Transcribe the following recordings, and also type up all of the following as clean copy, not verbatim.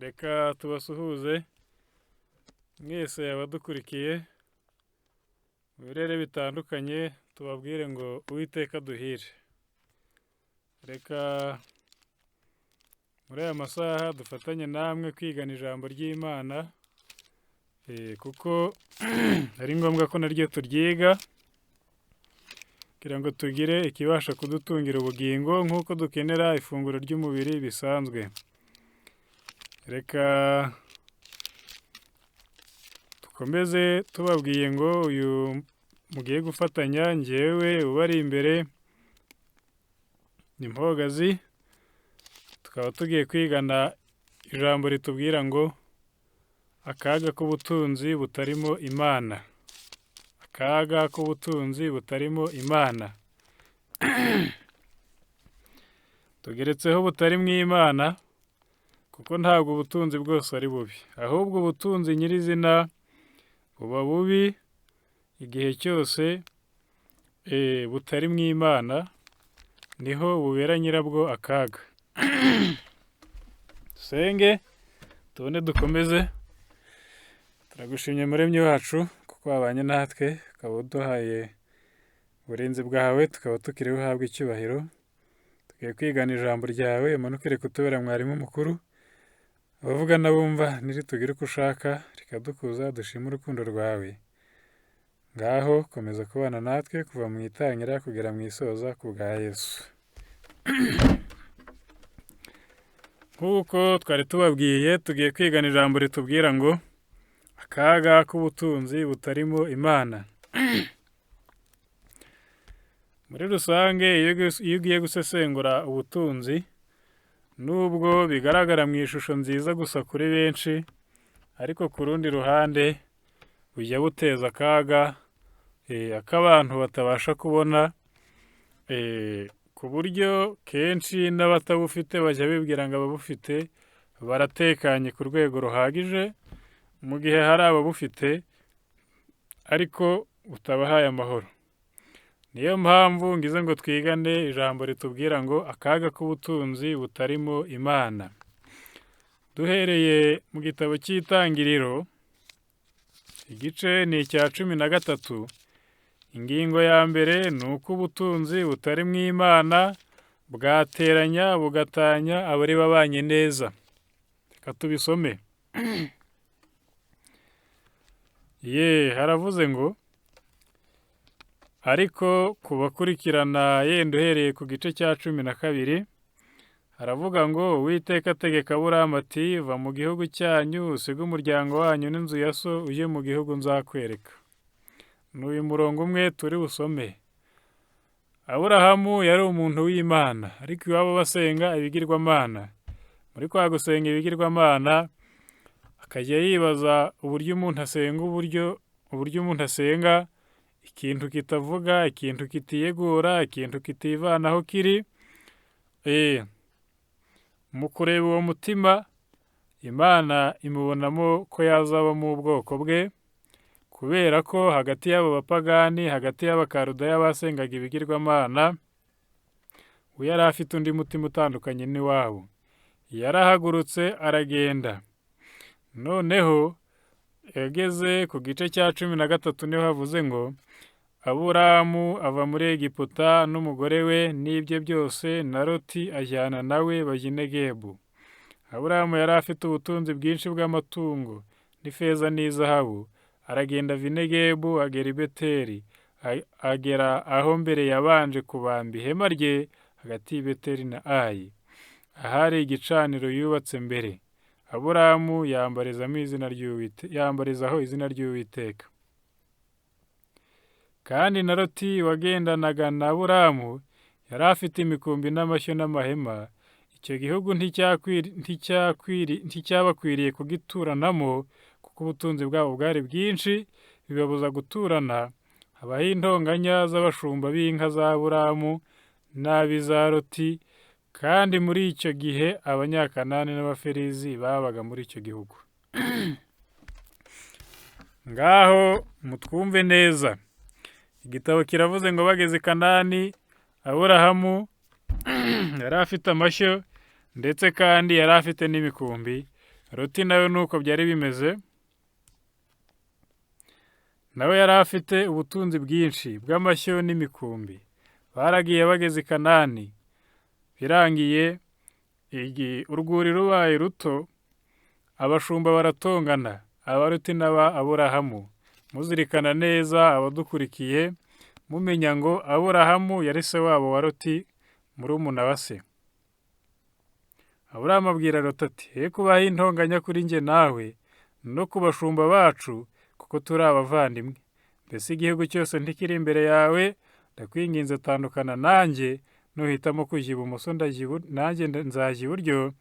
Reka tubasuhuze mwese abadukurikiye mu birere bitandukanye, tubabwire ngo Uwiteka aduhire. Reka muri aya masaha dufatanye namwe kwigana ijambo ry'Imana, kuko ari ngombwa ko naryo turyiga kugira ngo tugire ikibasha kudutungira ubugingo nk'uko dukenera ifunguro ry'umubiri bisanzwe. Reka dukomeze tubabwiye ngo uyu mugiye gufatanya njyewe ubari imbere ni Mpogazi, tukaba tugiye kwigana ijambo ritubwira ngo akaga k'ubutunzi butarimo Imana. Akaga k'ubutunzi butarimo Imana. Tugeretseho butarimo Imana kuko ntabwo ubutunzi bwose ari bubi, ahubwo ubutunzi nyirizina buba bubi igihe cyose butarimo Imana, niho bubera nyirabwo akaga. Dusenge tubone dukomeze. Turagushimye Muremyi wacu kuko wabanye natwe, ukaba uduhaye uburinzi bwawe, tukaba tukiriho uhabwa icyubahiro. Tugiye kwigana ijambo ryawe, umanukire kutubera mwarimu mukuru, abavuga n'abumva niritugire uko ushaka, rikadukuza dushime urukundo rwawe. Ngaho komeza kubana natwe kuva mu itangira kugera mu isoza ku bwa Yesu. Nk'uko twari tubabwiye, tugiye kwigana ijambo ritubwira ngo akaga k'ubutunzi butarimo Imana. Muri rusange iyo ugiye gusesengura ubutunzi, nubwo bigaragara mu ishusho nziza gusa kuri benshi, ariko ku rundi ruhande bujya buteza akaga, ak'abantu batabasha kubona, ku buryo kenshi n'abatabufite bajya bibwira ngo ababufite baratekanye ku rwego ruhagije, mu gihe hari ababufite ariko butabahaye amahoro. Niyo mpamvu ngize ngo twigane ijambo ritubwira ngo akaga k'ubutunzi butarimo Imana. Duhereye mu gitabo cy'Itangiriro, igice ni icya 13, ingingo ya mbere ni uko ubutunzi butarimo Imana bwateranya bugatanya abari babanye neza. Reka tubisome. Ye, haravuze ngo ariko ku bakurikirana yenda uhereye ku gice cya 12, haravuga ngo Uwiteka ategeka Aburahamu ati va mu gihugu cyanyu usige umuryango wanyu n'inzu ya so ujye mu gihugu nzakwereka. Ni uyu murongo umwe turi busome. Aburahamu yari umuntu w'Imana, ariko iwabo basenga ibigirwamana. Muri kwa gusenga ibigirwamana akajya yibaza uburyo umuntu asenga, uburyo umuntu asenga ikintu kitavuga, ikintu kitiyegura, ikintu kitivana aho kiri. Mu kureba uwo mutima, Imana imubonamo ko yazabamo ubwoko bwe, kubera ko hagati y'abo bapagani, hagati y'Abakaludaya basengaga ibigirwamana, we yari afite undi mutima utandukanye n'iwabo. Yarahagurutse aragenda. Noneho yageze ku gice cya 13 niho havuze ngo Aburahamu ava muri Egiputa n'umugore we n'ibye byose na Loti ajyana nawe bajya i Negebu. Aburahamu yari afite ubutunzi bwinshi bw'amatungo n'ifeza n'izahabu. Aragenda ava i Negebu agera i Beteli, agera aho mbere yabanje kubamba ihema rye hagati y'i Beteli na Ayi, ahari igicaniro yubatse mbere. Aburahamu yambarizaho izina ry'Uwiteka. Kandi na Loti wagendanaga na Aburahamu yari afite imikumbi n'amashyo n'amahema. Icyo gihugu nticyabakwiriye kugituranamo, kuko ubutunzi bwabo bwari bwinshi, bibabuza guturana. Habaho intonganya z'abashumba b'inka za Aburahamu n'ab'iza Loti, kandi muri icyo gihe Abanyakanani n'Abaferizi babaga muri icyo gihugu. Ngaho mutwumve neza. Igitabo kiravuze ngo bageze i Kanani, Aburahamu yari afite amashyo ndetse kandi yari afite n'imikumbi. Loti nawe nuko byari bimeze, nawe yari afite ubutunzi bwinshi bw'amashyo n'imikumbi. Baragiye bageze i Kanani, birangiye urwuri rubaye ruto, abashumba baratongana, aba Loti n'aba Aburahamu. Muzirikana neza abadukurikiye, mumenya ngo Aburahamu yari se wabo wa Loti, murumuna wa se. Aburahamu abwira Loti ati: "He kubaho intonganya kuri njye nawe no ku bashumba bacu, kuko turi abavandimwe. Mbese igihugu cyose ntikiri imbere yawe? Ndakwinginze tandukana nanjye, nuhitamo kujya ibumoso nanjye nzajya iburyo,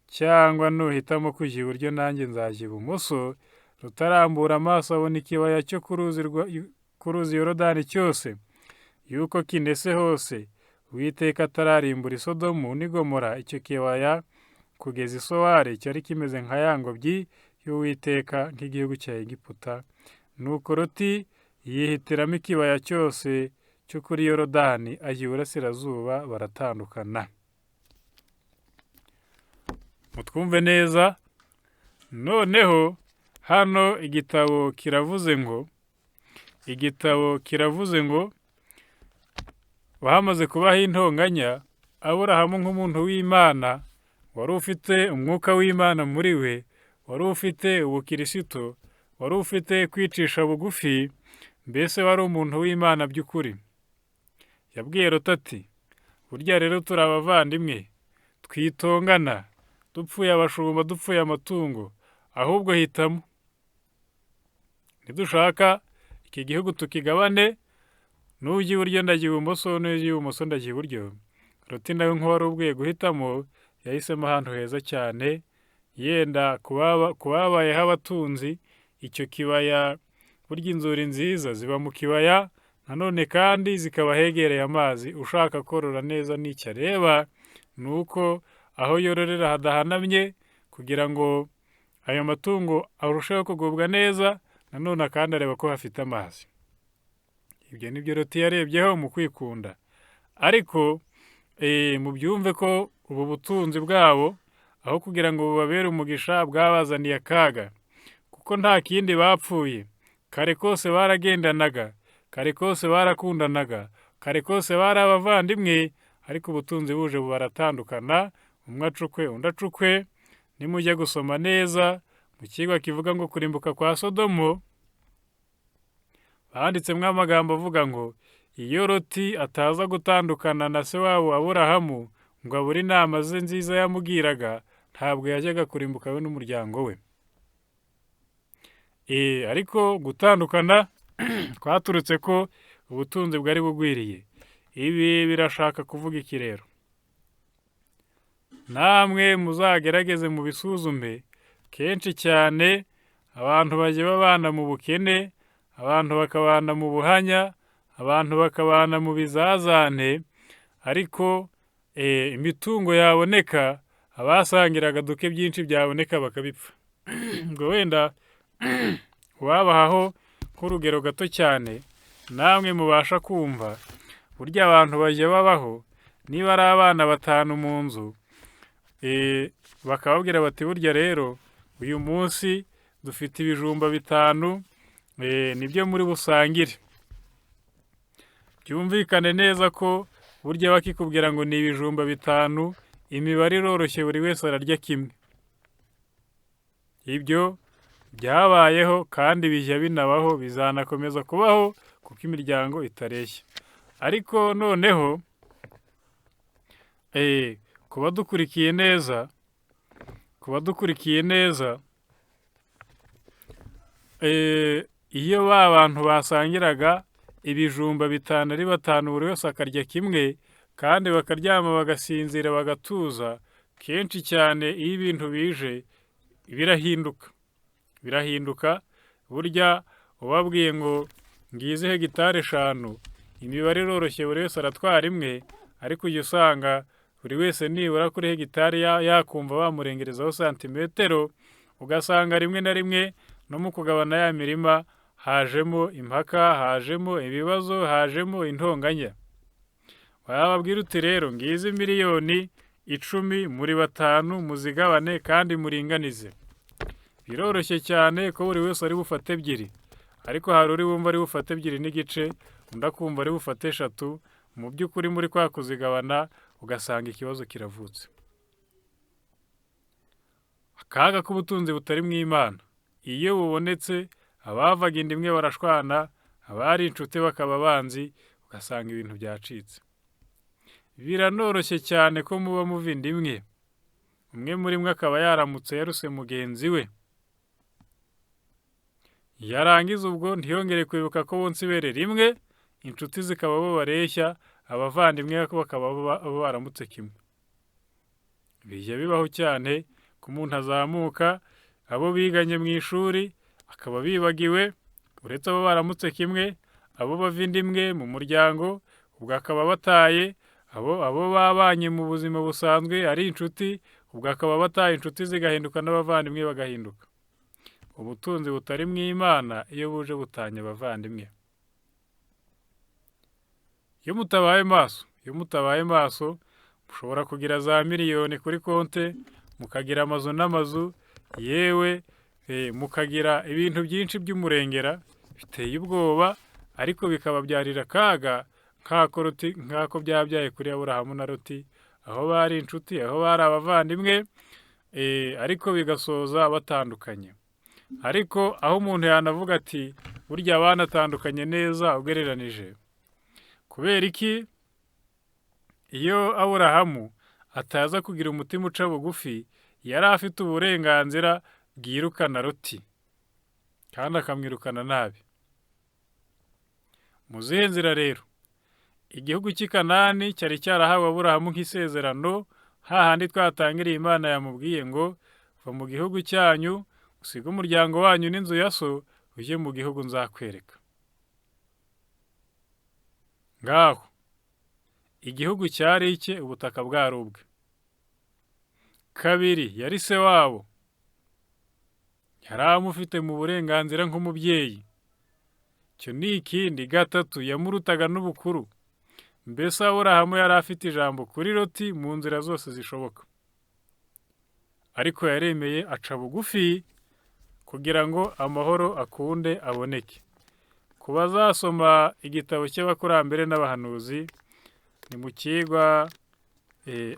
cyangwa nuhitamo kujya iburyo nanjye nzajya ibumoso." Rutarambura amaso abona ikibaya cyo ku ruzi Yorodani cyose, yuko kinese hose, Uwiteka atararimbura i Sodomu n'i Gomora. Icyo kibaya kugeza i Sowari cyari kimeze nka ya ngobyi y'Uwiteka, nk'igihugu cya Egiputa. Nuko Loti yihitiramo ikibaya cyose cyo kuri Yorodani, ajya iburasirazuba, baratandukana. Mutwumve neza. Noneho hano igitabo kiravuze ngo, bamaze kubaho intonganya, Aburahamu nk'umuntu w'Imana wari ufite umwuka w'Imana muri we, wari ufite ubukirisito, wari ufite kwicisha bugufi, mbese wari umuntu w'Imana by'ukuri. Yabwiye Loti ati: "Burya rero turi abavandimwe, twitongana, dupfuye abashumba, dupfuye amatungo, ahubwo hitamo. Nidushaka iki gihugu tukigabane, nujya iburyo ndajya ibumoso, nujya ibumoso ndajya iburyo." Loti nawe nk'uwari ubwiye guhitamo, yahisemo ahantu heza cyane, yenda ku babayeho abatunzi, icyo kibaya, burya inzuri nziza ziba mu kibaya, nanone kandi zikaba hegereye amazi. Ushaka korora neza n'icyo areba ni uko aho yororera hadahanamye, kugira ngo ayo matungo arusheho kugubwa neza, nanone kandi areba ko hafite amazi. Ibyo ni byo Loti yarebyeho mu kwikunda. Ariko mubyumve ko ubu butunzi bwabo, aho kugira ngo bubabere umugisha, bwabazaniye akaga, kuko nta kindi bapfuye. Kare kose baragendanaga, kare kose barakundanaga, kare kose bari abavandimwe, ariko ubutunzi buje baratandukana, umwe acukwe undi acukwe. Nimujya gusoma neza mu kigwa kivuga ngo kurimbuka kwa Sodomo, banditsemo amagambo avuga ngo iyo Loti ataza gutandukana na se wabo Aburahamu ngo abure inama ze nziza yamubwiraga, ntabwo yajyaga kurimbuka we n'umuryango we. Ariko gutandukana kwaturutse ko ubutunzi bwari bugwiriye. Ibi birashaka kuvuga iki rero? Namwe muzagerageze mubisuzume. Kenshi cyane abantu bajya babana mu bukene, abantu bakabana mu buhanya, abantu bakabana mu bizazane, ariko imitungo yaboneka, abasangiraga duke byinshi byaboneka bakabipfa. Ngo wenda wabahaho nk'urugero gato cyane, namwe mubasha kumva, burya abantu bajya babaho, niba ari abana batanu mu nzu, bakababwira bati: "Burya rero uyu munsi dufite ibijumba 5, nibyo muri busangire." Byumvikane neza ko burya bakikubwira ngo ni ibijumba 5, imibare iroroshye, buri wese ararya kimwe. Ibyo byabayeho kandi bijya binabaho, bizanakomeza kubaho kuko imiryango itareshya. Ariko noneho ku badukurikiye neza, iyo ba bantu basangiraga ibijumba 5 ari 5, buri wese akarya kimwe, kandi bakaryama bagasinzira bagatuza, kenshi cyane iyo ibintu bije birahinduka. Birahinduka. Burya ubabwiye ngo ngize hegitari 5, imibare iroroshye, buri wese aratwara imwe, ariko ujya usanga buri wese nibura kuri hegitari yakumva bamurengerezaho santimetero, ugasanga rimwe na rimwe no mu kugabana ya mirima hajemo impaka, hajemo ibibazo, hajemo intonganya. Wababwira uti: "Rero ngizi 10,000,000 muri 5 muzigabane kandi muringanize." Biroroshye cyane ko buri wese ari bufate ebyiri, ariko hari uri wumva ari bufate 2.5, undi akumva ari bufate 3. Mu by'ukuri muri kwa kuzigabana ugasanga ikibazo kiravutse. Akaga k'ubutunzi butari mu Imana, iyo bubonetse abavaga inda imwe barashwana, abari inshuti bakaba abanzi, ugasanga ibintu byacitse. Biranoroshye cyane ko muba muva inda imwe, umwe muri mwe akaba yaramutse yaruse mugenzi we, yarangiza ubwo ntiyongere kwibuka ko bonsa ibere rimwe, inshuti zikaba bo bareshya, abavandimwe bakaba baramutse kimwe. Bijya bibaho cyane ko umuntu azamuka, abo biganye mu ishuri akaba bibagiwe, uretse abo baramutse kimwe, abo bava inda imwe mu muryango, ubwo akaba bataye, abo babanye mu buzima busanzwe ari inshuti, ubwo akaba bataye, inshuti zigahinduka n'abavandimwe bagahinduka. Ubutunzi butari mu Imana iyo buje butanya abavandimwe. Iyo mutabaye maso, iyo mutabaye maso, mushobora kugira za miliyoni kuri konte, mukagira amazu n'amazu, yewe mukagira ibintu byinshi by'umurengera biteye ubwoba, ariko bikababyarira akaga nk'ako byabyaye kuri Aburahamu na Loti, aho bari inshuti, aho bari abavandimwe, ariko bigasoza batandukanye. Ariko aho umuntu yanavuga ati burya banatandukanye neza ugereranije. Kubera iki? Iyo Aburahamu ataza kugira umutima uca bugufi, yari afite uburenganzira bwirukana Loti, kandi akamwirukana nabi. Mu zihe nzira rero? Igihugu cy'i Kanani cyari cyarahawe Aburahamu nk'isezerano, hahandi twatangiriye Imana yamubwiye ngo va mu gihugu cyanyu, usige umuryango wanyu n'inzu ya so, ujye mu gihugu nzakwereka. Ngaho igihugu cyari icye, ubutaka bwari ubwe. Kabiri, yari se wabo, yari amufite mu burenganzira nk'umubyeyi. Icyo ni ikindi. Gatatu, yamurutaga n'ubukuru. Mbese Aburahamu yari afite ijambo kuri Loti mu nzira zose zishoboka, ariko yaremeye aca bugufi kugira ngo amahoro akunde aboneke. Ku bazasoma igitabo cy'abakurambere n'abahanuzi, ni mu kigwa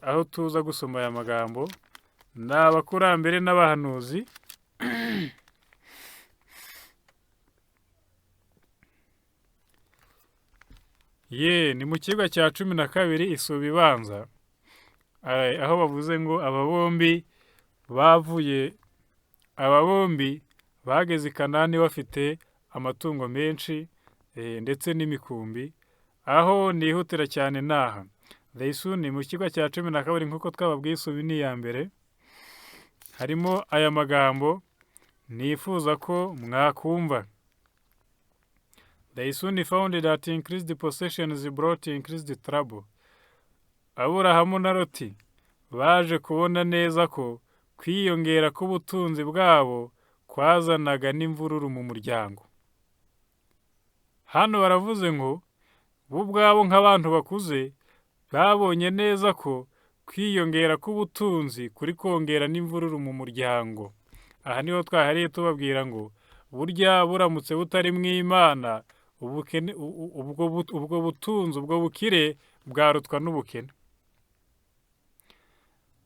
aho tuza gusoma aya magambo, ni abakurambere n'abahanuzi. Ye, ni mu kigwa cya 12 isubi ibanza, aho bavuze ngo aba bombi bavuye, aba bombi bageze i Kanani bafite amatungo menshi ndetse n'imikumbi. Aho nihutira cyane naha ni mu kigwa cya 12 nk'uko twababwiye isubi ni iya mbere, harimo aya magambo nifuza ko mwakumva. They soon found that increased possessions brought increased trouble. Aburahamu na Loti baje kubona neza ko kwiyongera k'ubutunzi bwabo kwazanaga n'imvururu mu muryango. Hano baravuze ngo bo ubwabo nk'abantu bakuze babonye neza ko kwiyongera k'ubutunzi kuri kongera n'imvururu mu muryango. Aha niho twahariye tubabwira ngo burya buramutse butari mu Imana, ubwo butunzi, ubwo bukire bwarutwa n'ubukene.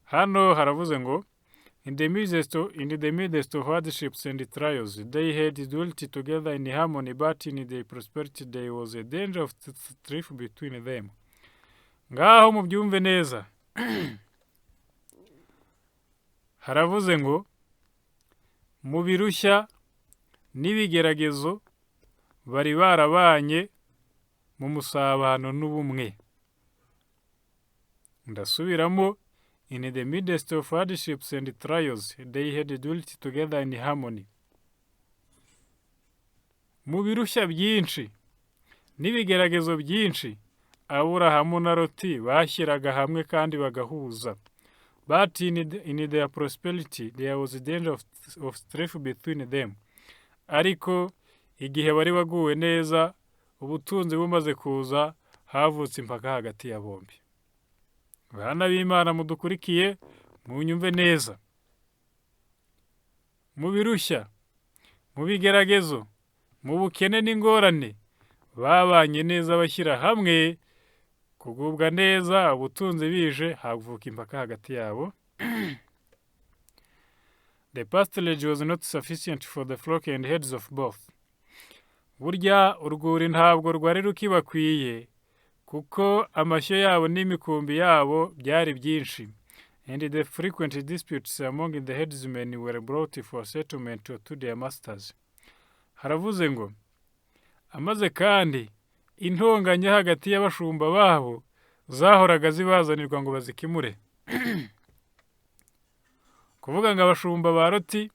Hano haravuze ngo in the midst of hardships and trials they had dwelt together in harmony, but in their prosperity there was a danger of strife between them. Ngaho mubyumve neza. Haravuze ngo mu birushya n'ibigeragezo bari barabanye mu musabano n'ubumwe. Ndasubiramo, in the midst of hardships and trials they had dwelt together in harmony. Mu birushya byinshi n'ibigeragezo byinshi, Aburahamu na Loti bashyiraga hamwe kandi bagahuza. But in their prosperity there was a danger of strife between them. Ariko igihe bari baguwe neza, ubutunzi bumaze kuza, havutse impaka hagati ya bombi. Bana b'Imana mudukurikiye, munyumve neza. Mu birushya, mu bigeragezo, mu bukene n'ingorane, babanye neza bashyira hamwe, kugubwa neza, ubutunzi bije, havuka impaka hagati yabo. The pasturage was not sufficient for the flock and herds of both. Burya urwuri ntabwo rwari rukibakwiye, kuko amashyo yabo n'imikumbi yabo byari byinshi. And the frequent disputes among the herdsmen were brought for settlement to their masters. Haravuze ngo amaze kandi intonganya hagati y'abashumba babo zahoraga zibazanirwa ngo bazikemure. Kuvuga ngo abashumba ba Loti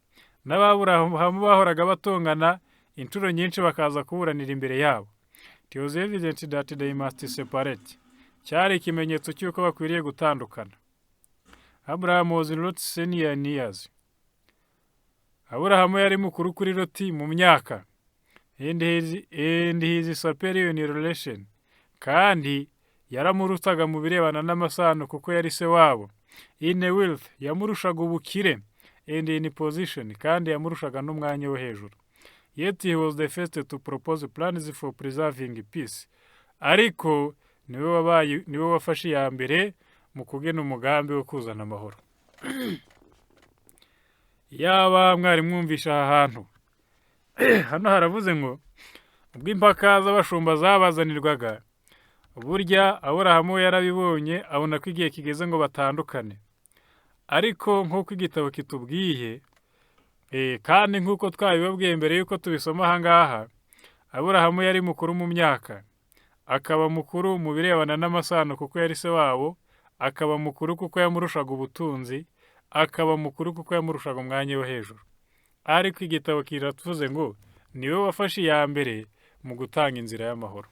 n'ab'Aburahamu bahoraga batongana inshuro nyinshi, bakaza kuburanira imbere yabo. It was evident that they must separate. Cyari ikimenyetso cy'uko bakwiriye gutandukana. Abraham was Lot's senior in years. Aburahamu yari mukuru kuri Loti mu myaka. And his superior in relation. Kandi yaramurutaga mu birebana n'amasano kuko yari se wabo. In wealth, yamurushaga ubukire. And in position, kandi yamurushaga n'umwanya wo hejuru. Yet he was the first to propose plans for preserving peace. Ariko niwe wabaye, niwe wafashe iya mbere mu kugena umugambi wo kuzana amahoro. Yaba mwari mwumvisha aha hantu, hano haravuze ngo ubwo impaka z'abashumba zabazanirwaga, burya Aburahamu yarabibonye, abona ko igihe kigeze ngo batandukane. Ariko nk'uko igitabo kitubwiye, kandi nk'uko twabibabwiye mbere y'uko tubisoma aha ngaha, Aburahamu yari mukuru mu myaka, akaba mukuru mu birebana n'amasano kuko yari se wabo, akaba mukuru kuko yamurushaga ubutunzi, akaba mukuru kuko yamurushaga umwanya wo hejuru. Ariko igitabo kiratuvuze ngo niwe wafashe iya mbere mu gutanga inzira y'amahoro.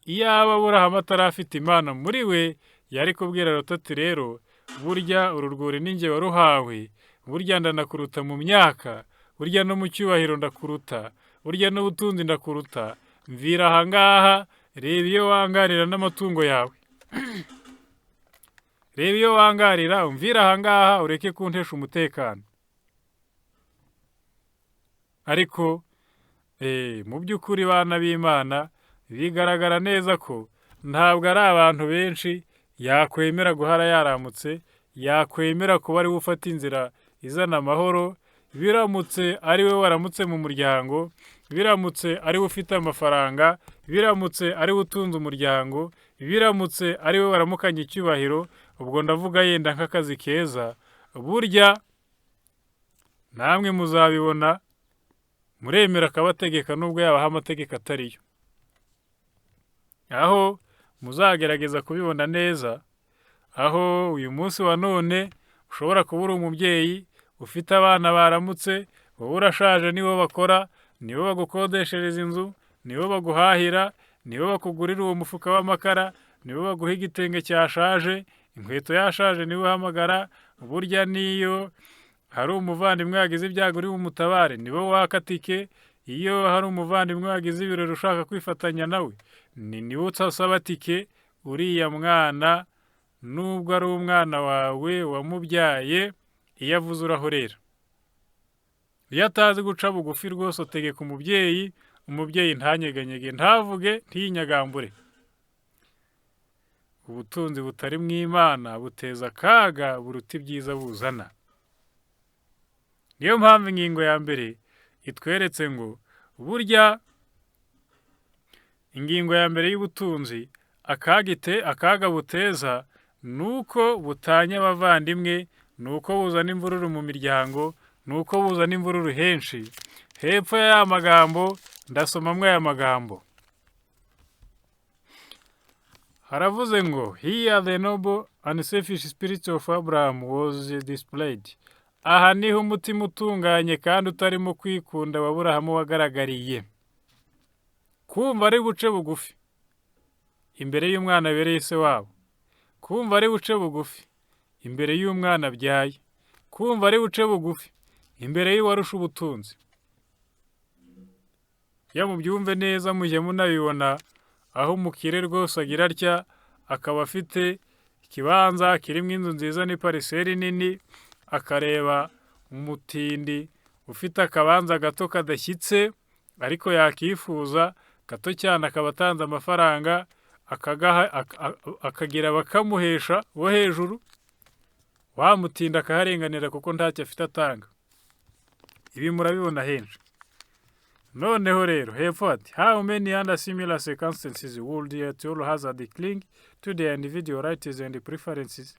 Iyaba Aburahamu atarafite Imana muri we, yari kubwira Loti ati: "Rero burya uru rwuri ni njye waruhawe, burya ndanakuruta mu myaka, burya no mu cyubahiro ndakuruta, burya n'ubutunzi ndakuruta, mvira aha ngaha, reba iyo wangarira n'amatungo yawe, reba iyo wangarira, umvira aha ngaha, ureke kuntesha umutekano." Ariko mu by'ukuri, bana b'Imana, bigaragara neza ko ntabwo ari abantu benshi yakwemera guhara yaramutse, yakwemera kuba ari we ufata inzira izana amahoro, biramutse ari we waramutse mu muryango, biramutse ari we ufite amafaranga, biramutse ari we utunze umuryango, biramutse ari we waramukanye icyubahiro, ubwo ndavuga yenda nk'akazi keza. Burya namwe muzabibona, muremera akabategeka nubwo yabaha amategeko atariyo. Aho muzagerageza kubibona neza, aho uyu munsi wa none ushobora kuba uri umubyeyi ufite abana baramutse, wowe urashaje, nibo bakora, nibo bagukodeshereza inzu, nibo baguhahira, nibo bakugurira uwo mufuka w'amakara, nibo baguha igitenge cyashaje, inkweto yashaje niwe uhamagara. Burya n'iyo hari umuvandimwe wagize ibyago uri bumutabare, nibo waka tike. Iyo hari umuvandimwe wagize ibirori ushaka kwifatanya nawe, ni niwe usaba tike. Uriya mwana, nubwo ari umwana wawe wamubyaye, iyo avuze urahorera. Iyo atazi guca bugufi rwose, utegeka umubyeyi, umubyeyi ntanyeganyege, ntavuge, ntiyinyagambure. Ubutunzi butari mu Imana buteza akaga buruta ibyiza buzana. Niyo mpamvu ingingo ya mbere itweretse ngo burya ingingo ya mbere y'ubutunzi, akaga buteza ni uko butanya abavandimwe, ni uko buzana imvururu mu miryango, ni uko buzana imvururu henshi. Hepfo y'aya magambo ndasomamo aya magambo. Haravuze ngo: "Here the noble unselfish spirit of Abraham was displayed." Aha niho umutima utunganye kandi utarimo kwikunda wa Aburahamu wagaragariye. Kumva ari buce bugufi imbere y'umwana abereye se wabo, kumva ari buce bugufi imbere y'umwana abyaye, kumva ari buce bugufi imbere y'uwarusha ubutunzi. Iyo mubyumve neza, mujye munabibona, aho umukire rwose agira atya akaba afite ikibanza kirimo inzu nziza n'iparcelle nini, akareba Umutindi ufite akabanza gato kadashyitse, ariko yakifuza gato cyane, akaba atanze amafaranga akagira bakamuhesha bo hejuru, wa mutindi akaharenganira kuko ntacyo afite atanga. Ibi murabibona henshi. Noneho rero hepfo ati: "How many under similar circumstances would at all hazard cling to their individual rights and preferences?"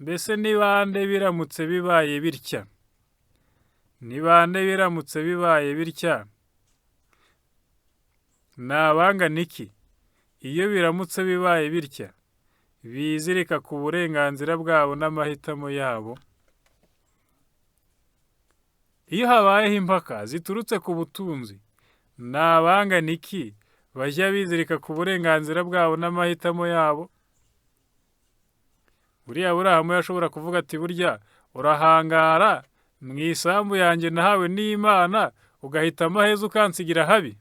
Mbese ni bande biramutse bibaye bitya? Ni bande biramutse bibaye bitya? Ni abangana iki iyo biramutse bibaye bitya bizirika ku burenganzira bwabo n'amahitamo yabo? Iyo habayeho impaka ziturutse ku butunzi, ni abangana iki bajya bizirika ku burenganzira bwabo n'amahitamo yabo? Buriya Aburahamu yashobora kuvuga ati: "Burya urahangara mu isambu yanjye nahawe n'Imana, ugahitamo aheza ukansigira habi."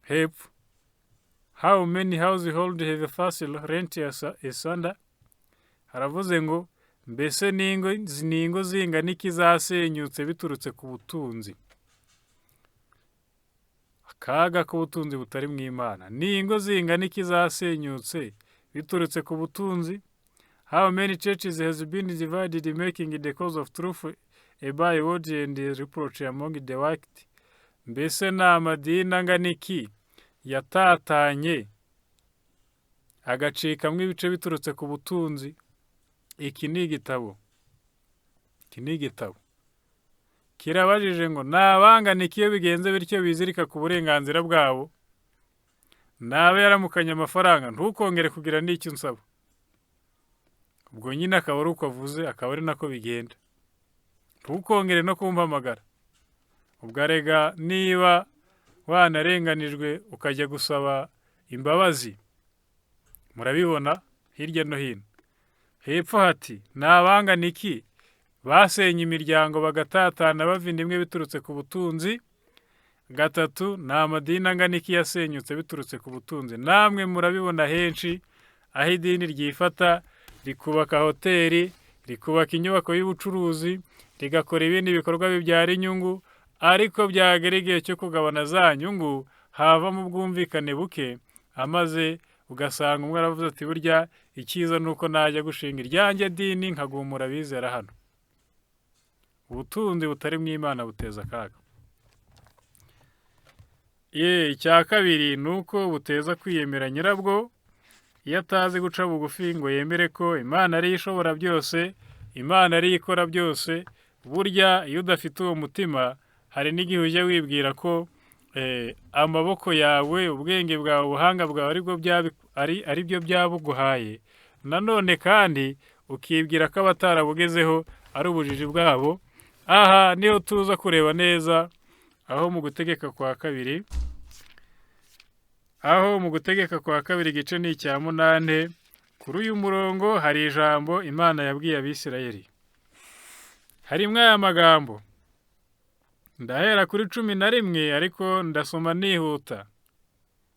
Hepfo: "How many household have first rent asunder?" Haravuze ngo: mbese ni ingo zingana iki zasenyutse biturutse ku butunzi? Akaga k'ubutunzi butari mu Imana. Ni ingo zingana iki zasenyutse biturutse ku butunzi? How many churches has been divided, making the cause of truth a byword and a reproach among the wicked? Mbese ni amadini angana iki yatatanye agacikamo ibice biturutse ku butunzi? Iki ni igitabo, iki ni igitabo kirabajije ngo: ni abangana iki iyo bigenze bityo bizirika ku burenganzira bwabo? Nabe yaramukanye amafaranga, ntukongere kugira n'icyo unsaba. Ubwo nyine akaba ari uko avuze, akaba ari nako bigenda. Ntukongere no kumpamagara. Ubwo arega niba wanarenganijwe ukajya gusaba imbabazi, murabibona hirya no hino. Hepfo hati: ni abangana iki basenye imiryango bagatatana bava inda imwe biturutse ku butunzi? Gatatu, ni amadini angana iki yasenyutse biturutse ku butunzi? Namwe murabibona henshi aho idini ryifata rikubaka hoteli, rikubaka inyubako y'ubucuruzi, rigakora ibindi bikorwa bibyara inyungu, ariko byagera igihe cyo kugabana za nyungu havamo ubwumvikane buke, amaze ugasanga umwe aravuze ati: "Burya icyiza ni uko najya gushinga iryanjye dini nkagumura abizera hano." Ubutunzi butari mu Imana buteza akaga. Ye, icya kabiri ni uko buteza kwiyemera nyirabwo. Iyo atazi guca bugufi ngo yemere ko Imana ariyo ishobora byose, Imana ariyo ikora byose, burya iyo udafite uwo mutima hari n'igihe ujya wibwira ko amaboko yawe, ubwenge bwawe, ubuhanga bwawe ari byo byabuguhaye. Nanone kandi ukibwira ko abatarabugezeho ari ubujiji bwabo. Aha niho tuza kureba neza aho mu Gutegeka kwa Kabiri, aho mu Gutegeka kwa Kabiri igice ni icya 8. Kuri uyu murongo hari ijambo Imana yabwiye Abisirayeli, harimo aya magambo. Ndahera kuri 11, ariko ndasoma nihuta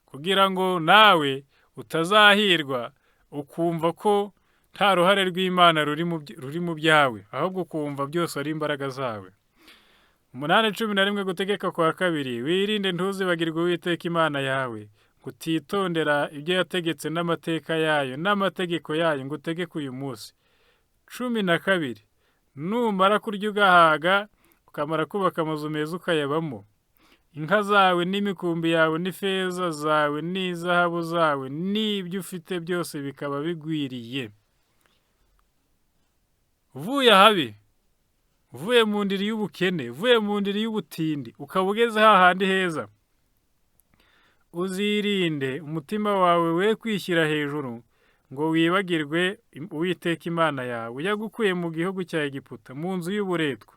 kugira ngo nawe utazahirwa ukumva ko nta ruhare rw'Imana ruri mu byawe, ahubwo ukumva byose ari imbaraga zawe. 8:11, Gutegeka kwa Kabiri: "Wirinde ntuzibagirwe Uwiteka Imana yawe, ngo utitondera ibyo yategetse n'amateka yayo n'amategeko yayo ngo utegeke uyu munsi." 12: "Numara kurya ugahaga, ukamara kubaka amazu meza ukayabamo, inka zawe n'imikumbi yawe n'ifeza zawe n'izahabu zawe n'ibyo ufite byose bikaba bigwiriye." Uvuye ahabi, uvuye mu ndiri y'ubukene, uvuye mu ndiri y'ubutindi, ukaba ugeze hahandi heza, uzirinde umutima wawe we kwishyira hejuru ngo wibagirwe Uwiteka Imana yawe yagukuye mu gihugu cya Egiputa, mu nzu y'uburetwa,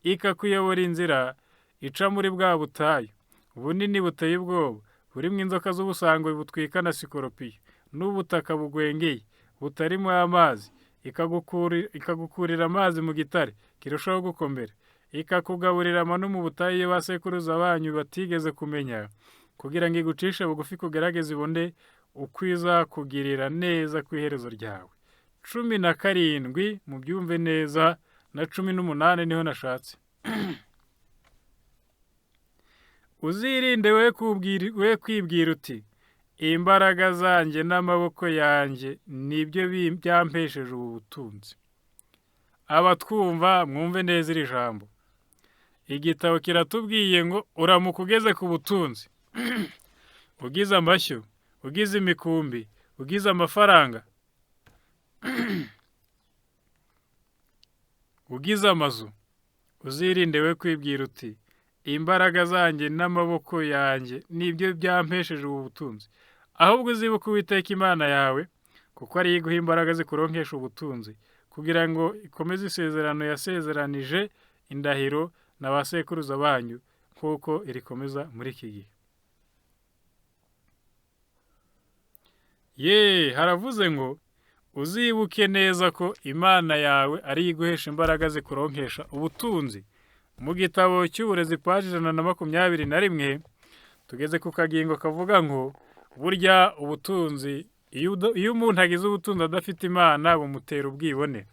ikakuyobora inzira ica muri bwa butayu bunini buteye ubwoba, burimo inzoka z'ubusangwe butwika na sikoropiyo, n'ubutaka bugwengeye butarimo amazi, ikagukurira amazi mu gitare kirushaho gukomera, ikakugaburira amanu mu butayu iyo ba sekuruza banyu batigeze kumenya, kugira ngo igucishe bugufi kugerageze ibone uko izakugirira neza ku iherezo ryawe. 17, mubyumve neza, na 18 niho nashatse. Uzirinde we kwibwira uti imbaraga zanjye n'amaboko yanjye nibyo byampesheje ubu butunzi. Abatwumva mwumve neza iri jambo. Igitabo kiratubwiye ngo uramuka ugeze ku butunzi, ugize amashyo, ugize imikumbi, ugize amafaranga, ugize amazu, uzirinde we kwibwira uti imbaraga zanjye n'amaboko yanjye nibyo byampesheje ubu butunzi. Ahubwo uzibuke Uwiteka Imana yawe, kuko ariyo iguha imbaraga zikuronkesha ubutunzi, kugira ngo ikomeze isezerano yasezeranije indahiro na ba sekuruza banyu, nk'uko irikomeza muri iki gihe. Ye, haravuze ngo uzibuke neza ko Imana yawe ariyo iguhesha imbaraga zikuronkesha ubutunzi. Mu gitabo cy'uburezi paji 121 tugeze ku kagingo kavuga ngo burya ubutunzi, iyo umuntu agize ubutunzi adafite Imana bumutera ubwibone.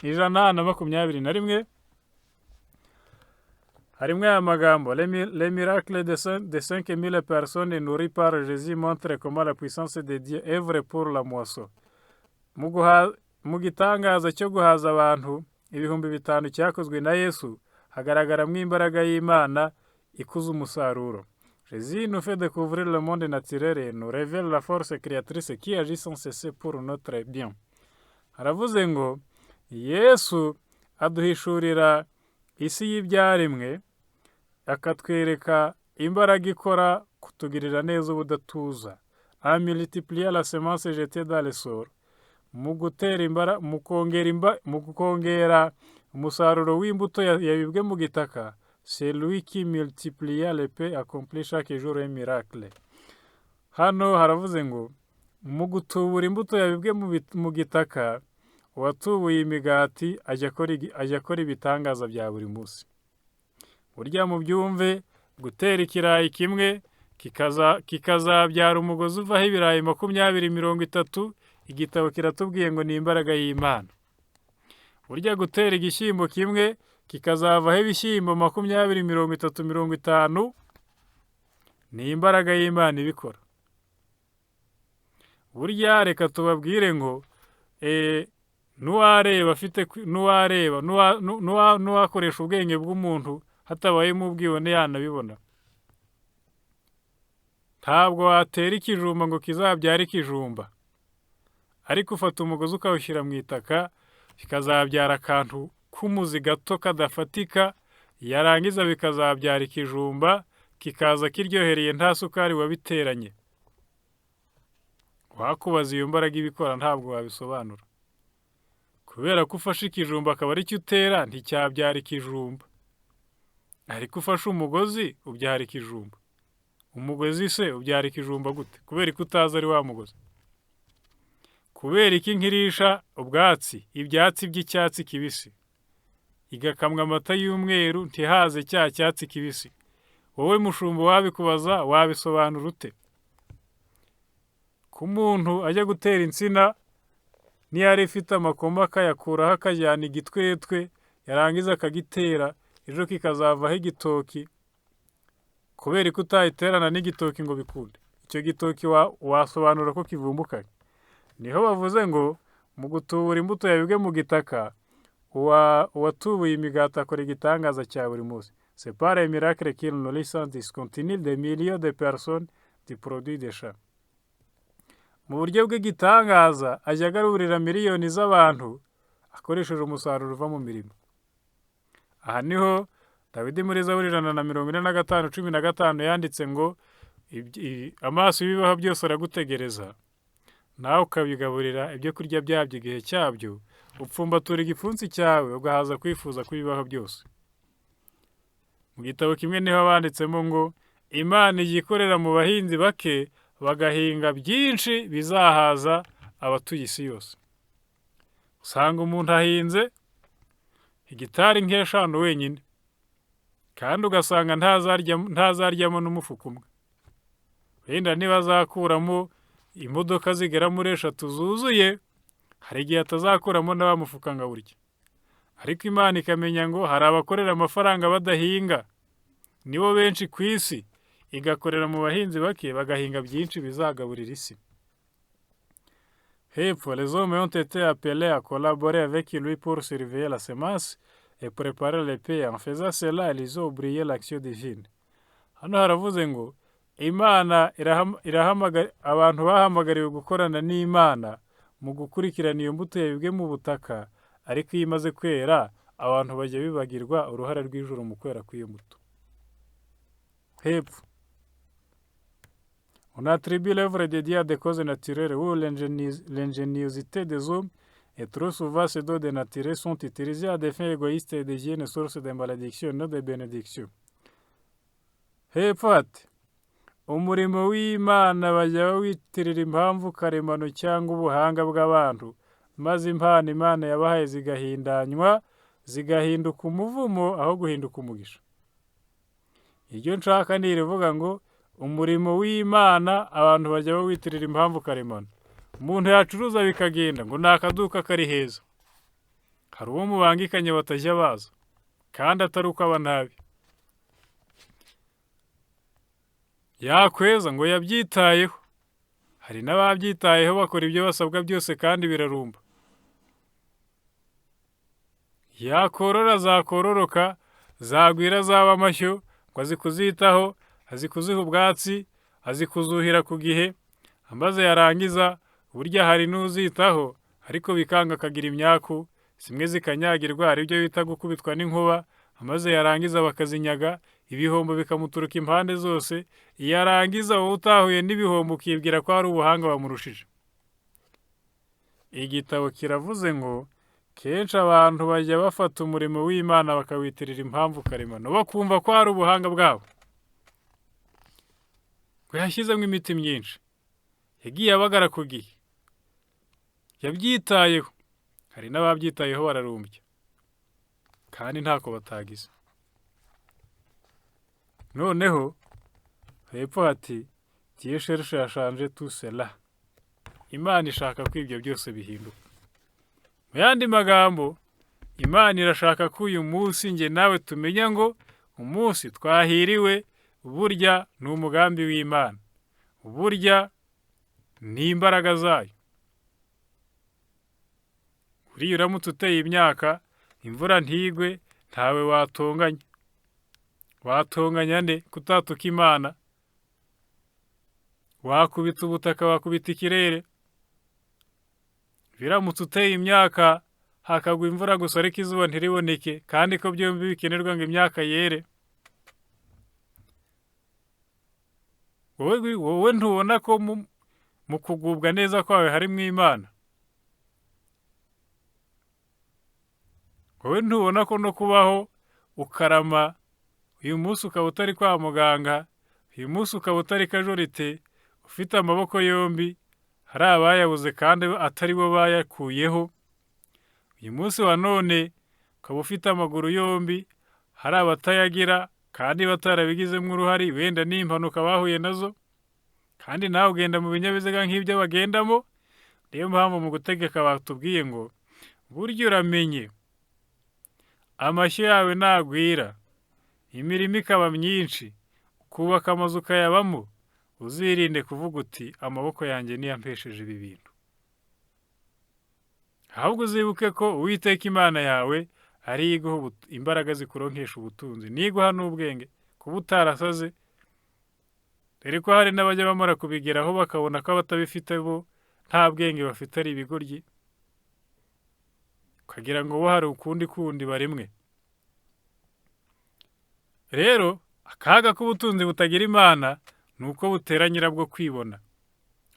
121 harimo aya magambo: les miracles de 5000 personnes nourries par Jésus montrent comment la puissance de Dieu œuvre pour la moisson. Mu gitangaza cyo guhaza abantu 5000 cyakozwe na Yesu hagaragaramo imbaraga y'Imana ikuza umusaruro. Jésus nous fait découvrir le monde naturel et nous révèle la force créatrice qui agit sans cesse pour notre bien. Haravuze ngo Yesu aduhishurira isi y'ibyaremwe, akatwereka imbaraga ikora kutugirira neza ubudatuza. A multiplier la semence jetée dans le sol. Mu gutera imbara, mu kongera umusaruro w'imbuto yabibwe mu gitaka, c'est lui qui multiplia le pain accomplit chaque jour un miracle. Hano haravuze ngo mu gutubura imbuto yabibwe mu gitaka, uwatubuye imigati ajya akora ibitangaza bya buri munsi. Burya mubyumve, gutera ikirayi kimwe kikazabyara umugozi uvaho ibirayi 20, 30, igitabo kiratubwiye ngo ni imbaraga y'Imana. Burya gutera igishyimbo kimwe kikazavaho ibishyimbo 20, 30, 50, ni imbaraga y'Imana ibikora. Burya reka tubabwire ngo n'uwareba afite n'uwareba n'uwakoresha ubwenge bw'umuntu hatabayemo ubwibone yanabibona. Ntabwo watera ikijumba ngo kizabyare ikijumba, ariko ufata umugozi ukawushyira mu itaka kikazabyara akantu k'umuzi gato kadafatika, yarangiza bikazabyara ikijumba kikaza kiryohereye nta sukari wabiteranye. Wakubaza iyo mbaraga ibikora ntabwo wabisobanura, kubera ko ufashe ikijumba akaba aricyo utera nticyabyara ikijumba, ariko ufashe umugozi ubyara ikijumba. Umugozi se ubyara ikijumba gute? Kubera ko utazi ari wa mugozi. Kubera iki nkirisha ubwatsi, ibyatsi by'icyatsi kibisi, igakamwa amata y'umweru ntihaze cya cyatsi kibisi? Wowe mushumba wabikubaza wabisobanura ute? Ku muntu ajya gutera insina, niyo yari ifite amakoma akayakuraho akajyana igitwetwe, yarangiza akagitera, ejo kikazavaho igitoki. Kubera ko utayiterana n'igitoki ngo bikunde, icyo gitoki wasobanura ko kivumbukanye. Niho bavuze ngo mu gutubura imbuto yabibwe mu gitaka, uwatubuye imigati akora igitangaza cya buri munsi. C'est par un miracle qu'il nourrit sans discontinuer des millions de personnes du produit des champs. Mu buryo bw'igitangaza ajya agaburira miliyoni z'abantu akoresheje umusaruro uva mu mirimo. Aha niho Dawidi muri Zaburi 145:15 yanditse ngo amaso y'ibibaho byose aragutegereza, nawe ukabigaburira ibyo kurya byabyo igihe cyabyo, upfumbatura igipfunsi cyawe ugahaza kwifuza kw'ibibaho byose. Mu gitabo kimwe niho banditsemo ngo Imana ijya ikorera mu bahinzi bake bagahinga byinshi bizahaza abatuye isi yose. Usanga umuntu ahinze hegitari nk'eshanu wenyine, kandi ugasanga ntazaryamo n'umufuka umwe. Wenda niba azakuramo imodoka zigera muri 3 zuzuye, Hari igihe atazakuramo na wa mufuka ngo awurye. Ariko Imana ikamenya ngo hari abakorera amafaranga badahinga, nibo benshi ku isi, igakorera mu bahinzi bake bagahinga byinshi bizagaburira isi. Hepfo, les hommes ont été appelés à collaborer avec lui pour surveiller la semence et préparer les pays. En faisant cela, ils ont oublié l'action divine. Hano haravuze ngo Imana abantu bahamagariwe gukorana n'Imana mu gukurikirana iyo mbuto yabibwe mu butaka, ariko iyo imaze kwera abantu bajya bibagirwa uruhare rw'ijuru mu kwera kw'iyo mbuto. Hepfo, on attribue l'œuvre de Dieu à des causes naturelles ou l'ingéniosité des hommes, et trop souvent ces dons de nature sont utilisés à des fins égoïstes et deviennent source de malédiction, non de bénédiction. Hepfo ati umurimo w'Imana bajya bawitirira impamvu karemano cyangwa ubuhanga bw'abantu, maze impano Imana yabahaye zigahindanywa zigahinduka umuvumo aho guhinduka umugisha. Iryo nshaka ni irivuga ngo umurimo w'Imana abantu bajya bawitirira impamvu karemano. Umuntu yacuruza bikagenda ngo ni akaduka kari heza. Hari uwo mubangikanye batajya baza kandi atari uko aba nabi. Yakweza ngo yabyitayeho. Hari n'ababyitayeho bakora ibyo basabwa byose kandi birarumba. Yakorora zakororoka, zagwira zaba amashyo, ngo azi kuzitaho, azi kuziha ubwatsi, azi kuzuhira ku gihe, amaze yarangiza burya hari n'uzitaho ariko bikanga akagira imyaku, zimwe zikanyagirwa, hari ibyo bita gukubitwa n'inkuba, amaze yarangiza bakazinyaga, ibihombo bikamuturuka impande zose, yarangiza wowe utahuye n'ibihombo ukibwira ko hari ubuhanga bamurushije. Igitabo kiravuze ngo kenshi abantu bajya bafata umurimo w'Imana bakawitirira impamvu karemano, bakumva ko hari ubuhanga bwabo. Ngo yashyizemo imiti myinshi, yagiye abagara ku gihe, yabyitayeho. Hari n'ababyitayeho bararumbya kandi ntako batagize. Noneho hepfo hati Dieu cherche à changer tout cela. Imana ishaka ko ibyo byose bihinduka. Mu yandi magambo, Imana irashaka ko uyu munsi njye nawe tumenya ngo umunsi twahiriwe burya ni umugambi w'Imana, burya ni imbaraga zayo. Buriya uramutse uteye imyaka imvura ntigwe ntawe watonganya. Watonganya nde kutatuka Imana? Wakubita ubutaka, wakubita ikirere. Biramutse uteye imyaka hakagwa imvura gusa ariko izuba ntiriboneke, kandi ko byombi bikenerwa ngo imyaka yere. Wowe ntubona ko mu kugubwa neza kwawe harimo Imana? Wowe ntubona ko no kubaho ukarama, uyu munsi ukaba utari kwa muganga, uyu munsi ukaba utari kajorite, ufite amaboko yombi, hari abayabuze kandi atari bo bayakuyeho. Uyu munsi wa none ukaba ufite amaguru yombi, hari abatayagira kandi batarabigizemo uruhare, wenda n'impanuka bahuye nazo, kandi nawe ugenda mu binyabiziga nk'ibyo bagendamo. Niyo mpamvu mu gutegeka batubwiye ngo burya uramenye amashyo yawe nagwira, imirimo ikaba myinshi, ukubaka amazu ukayabamo, uzirinde kuvuga uti amaboko yanjye niyo ampesheje ibi bintu. Ahubwo uzibuke ko Uwiteka Imana yawe ari yo iguha imbaraga zikuronkesha ubutunzi, niguha n'ubwenge, kuba utarasaze. Dore ko hari n'abajya bamara kubigeraho bakabona ko abatabifite bo nta bwenge bafite ari ibigoryi, ukagira ngo bo hari ukundi kundi baremwe. Rero akaga k'ubutunzi butagira Imana ni uko butera nyirabwo kwibona,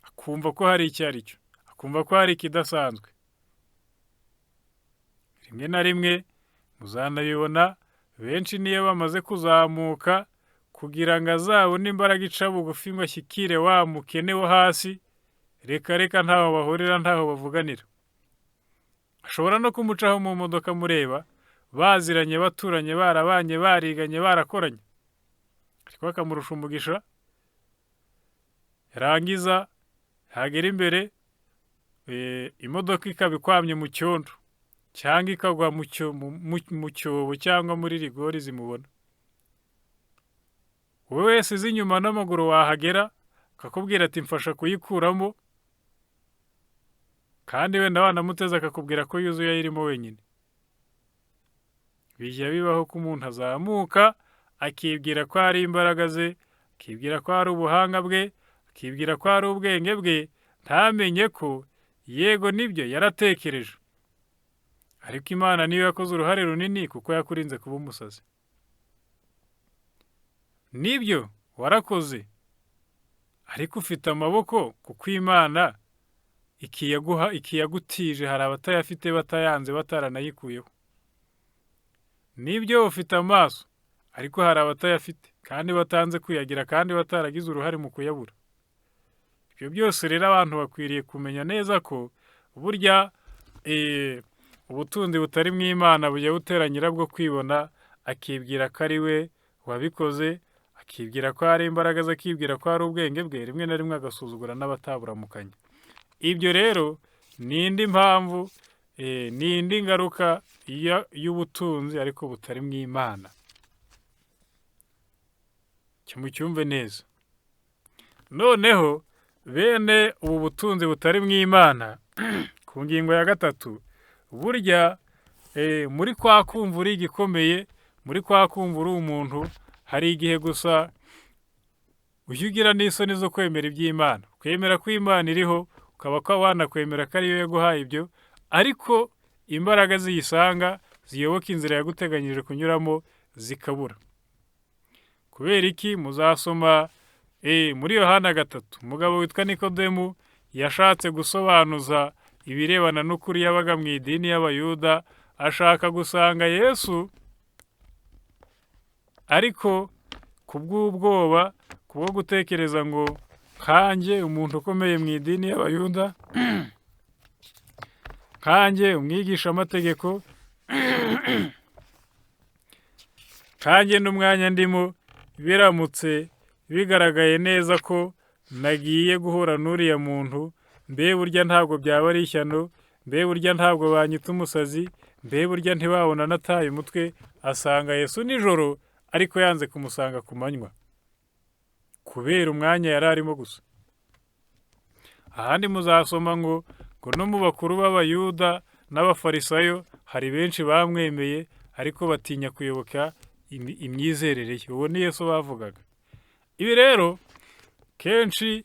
akumva ko hari icyo ari cyo, akumva ko hari ikidasanzwe. Rimwe na rimwe muzanabibona benshi niyo bamaze kuzamuka, kugira ngo azabone imbaraga ica bugufi ngo ashyikire wa mukene wo hasi, reka reka ntaho bahurira, ntaho bavuganira. Ashobora no kumucaho mu modoka mureba, baziranye, baturanye, barabanye, bariganye, barakoranye, ariko akamurusha umugisha. Yarangiza yagera imbere, Imodoka ikaba ikwamye mu cyondo cyangwa ikagwa mu cyobo cyangwa muri rigori zimubona. Wowe wese uzi inyuma n'amaguru wahagera, akakubwira ati: "Mfasha kuyikuramo," kandi wenda wanamuteze akakubwira ko yuzuye ayirimo wenyine. Bijya bibaho ko umuntu azamuka akibwira ko ari imbaraga ze, akibwira ko ari ubuhanga bwe, akibwira ko ari ubwenge bwe, ntamenye ko yego nibyo yaratekereje, ariko Imana niyo yakoze uruhare runini kuko yakurinze kuba umusazi. Nibyo warakoze, ariko ufite amaboko kuko Imana ikiyaguha, ikiyagutije. Hari abatayafite, batayanze, bataranayikuyeho. Nibyo ufite amaso, ariko hari abatayafite kandi batanze kuyagira kandi bataragize uruhare mu kuyabura. Ibyo byose rero abantu bakwiriye kumenya neza ko burya ubutunzi butari mu Imana bujya butera nyirabwo kwibona, akibwira ko ari we wabikoze, akibwira ko ari imbaraga ze, akibwira ko ari ubwenge bwe, rimwe na rimwe agasuzugura n'abataburamukanya. Ibyo rero ni indi mpamvu, ni indi ngaruka y'ubutunzi ariko butari mu Imana. Mucyumve neza. Noneho bene ubu butunzi butari mu Imana, ku ngingo ya gatatu, burya muri kwa kumva uri igikomeye, muri kwa kumva uri umuntu, hari igihe gusa ujya ugira n'isoni zo kwemera iby'Imana, kwemera ko Imana iriho, ukaba ko wanakwemera ko ariyo yaguhaye ibyo, ariko imbaraga ziyisanga ziyoboka inzira yaguteganyije kunyuramo zikabura. Kubera iki? Muzasoma muri Yohana 3, umugabo witwa Nikodemu yashatse gusobanuza ibirebana n'ukuri. Yabaga mu idini y'Abayuda, ashaka gusanga Yesu, ariko kubw'ubwoba, kubwo gutekereza ngo nkanjye umuntu ukomeye mu idini y'Abayuda, nkanjye umwigishamategeko, nkanjye n'umwanya ndimo, biramutse bigaragaye neza ko nagiye guhura n'uriya muntu, mbe burya ntabwo byaba ari ishyano? Mbe burya ntabwo banyita umusazi? Mbe burya ntibabona nataye umutwe? Asanga Yesu nijoro, ariko yanze kumusanga ku manywa kubera umwanya yari arimo gusa. Ahandi muzasoma ngo no mu bakuru b'Abayuda n'Abafarisayo hari benshi bamwemeye, ariko batinya kuyoboka imyizerere ye. Uwo ni Yesu bavugaga. Ibi rero kenshi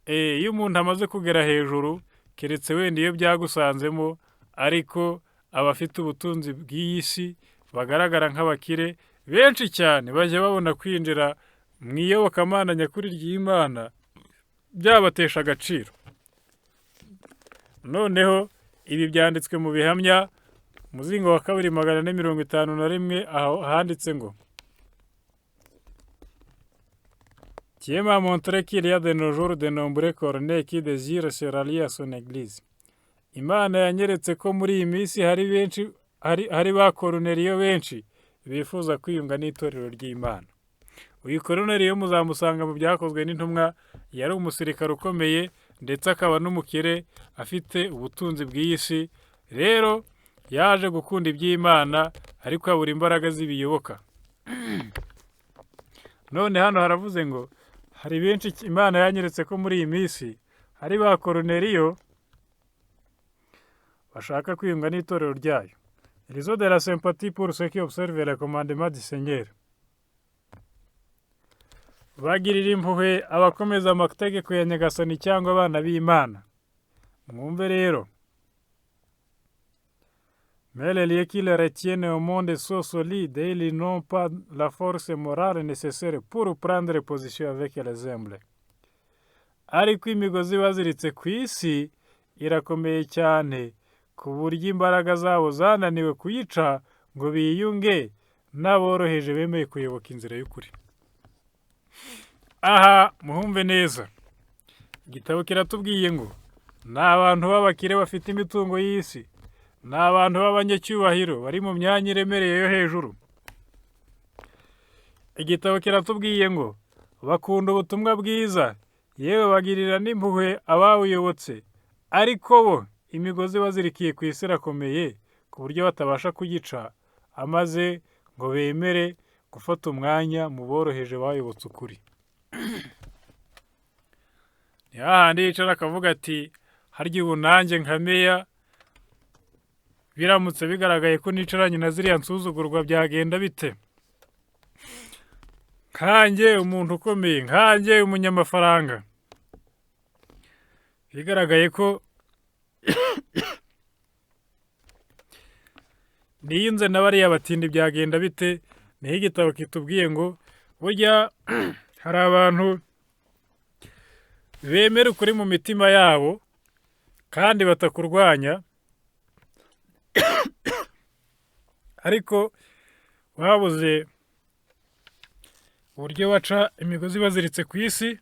iyo umuntu amaze kugera hejuru, keretse wenda iyo byagusanzemo, ariko abafite ubutunzi bw'iyi si bagaragara nk'abakire benshi cyane bajya babona kwinjira mu iyobokamana nyakuri ry'Imana byabatesha agaciro. Noneho ibi byanditswe mu Bihamya, umuzingo wa kabiri, 451, aho handitse ngo: "Dieu m'a montré qu'il y a de nos jours de nombreux Corneille qui désirent se rallier à son église." Imana yanyeretse ko muri iyi minsi hari benshi, hari ba Koruneliyo benshi bifuza kwiyunga n'itorero ry'Imana. Uyu Koruneliyo muzamusanga mu Byakozwe n'Intumwa. Yari umusirikare ukomeye ndetse akaba n'umukire, afite ubutunzi bw'iyi si. Rero yaje gukunda iby'Imana, ariko abura imbaraga z'ibiyoboka. None hano haravuze ngo hari benshi, Imana yanyeretse ko muri iyi minsi hari ba Koruneliyo bashaka kwiyunga n'itorero ryayo. Ils ont de la sympathie pour ceux qui observent les commandements du Seigneur. Bagirira impuhwe abakomeza amategeko ya Nyagasani cyangwa abana b'Imana. Mwumve rero. Mais les liens qui les retiennent au monde sont solides et ils n'ont pas la force morale nécessaire pour prendre position avec les humbles. Ariko imigozi baziritse ku isi irakomeye cyane ku buryo imbaraga zabo zananiwe kuyica ngo biyunge n'aboroheje bemeye kuyoboka inzira y'ukuri. Aha muhumve neza. Igitabo kiratubwiye ngo ni abantu b'abakire bafite imitungo y'isi, ni abantu b'abanyacyubahiro bari mu myanya iremereye yo hejuru. Igitabo kiratubwiye ngo bakunda ubutumwa bwiza, yewe bagirira n'impuhwe abawuyobotse. Ariko bo imigozi bazirikiye ku isi irakomeye ku buryo batabasha kuyica, amaze ngo bemere gufata umwanya mu boroheje bayobotse ukuri. Ni hahandi yicara akavuga ati harya ubu nanjye nka meya biramutse bigaragaye ko nicaranye na ziriya nsuzugurwa byagenda bite? Nkanjye umuntu ukomeye, nkanjye umunyamafaranga, bigaragaye ko niyunze na bariya batindi byagenda bite? Niho igitabo kitubwiye ngo burya hari abantu bemera ukuri mu mitima yabo kandi batakurwanya, ariko babuze uburyo baca imigozi baziritse ku isi.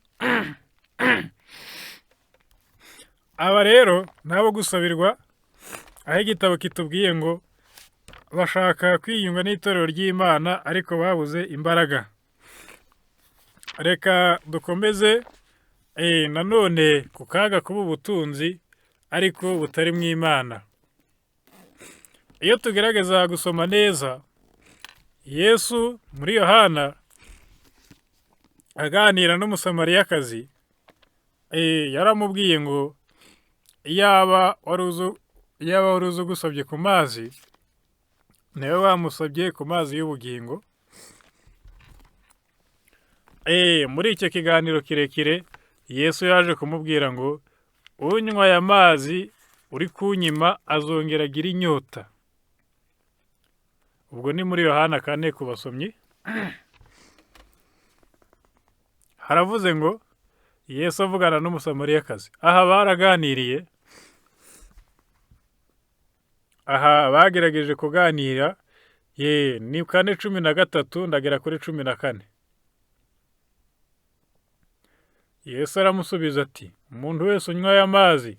Aba rero nabo gusabirwa, aho igitabo kitubwiye ngo bashaka kwiyunga n'itorero ry'Imana ariko babuze imbaraga. Reka dukomeze nanone ku kaga kuba ubutunzi ariko butari mu Imana. Iyo tugerageza gusoma neza, Yesu muri Yohana aganira n'Umusamariyakazi, yaramubwiye ngo iyaba wari uzi ugusabye ku mazi, niwe wamusabye ku mazi y'ubugingo. Muri icyo kiganiro kirekire Yesu yaje kumubwira ngo unywa aya mazi uri kunyima azongera agira inyota. Ubwo ni muri Yohana 4 ku basomyi. Haravuze ngo Yesu avugana n'Umusamariyakazi. Aha baraganiriye, aha bagerageje kuganira. Ni 4:13 ndagera kuri 14. Yesu aramusubiza ati umuntu wese unywa aya mazi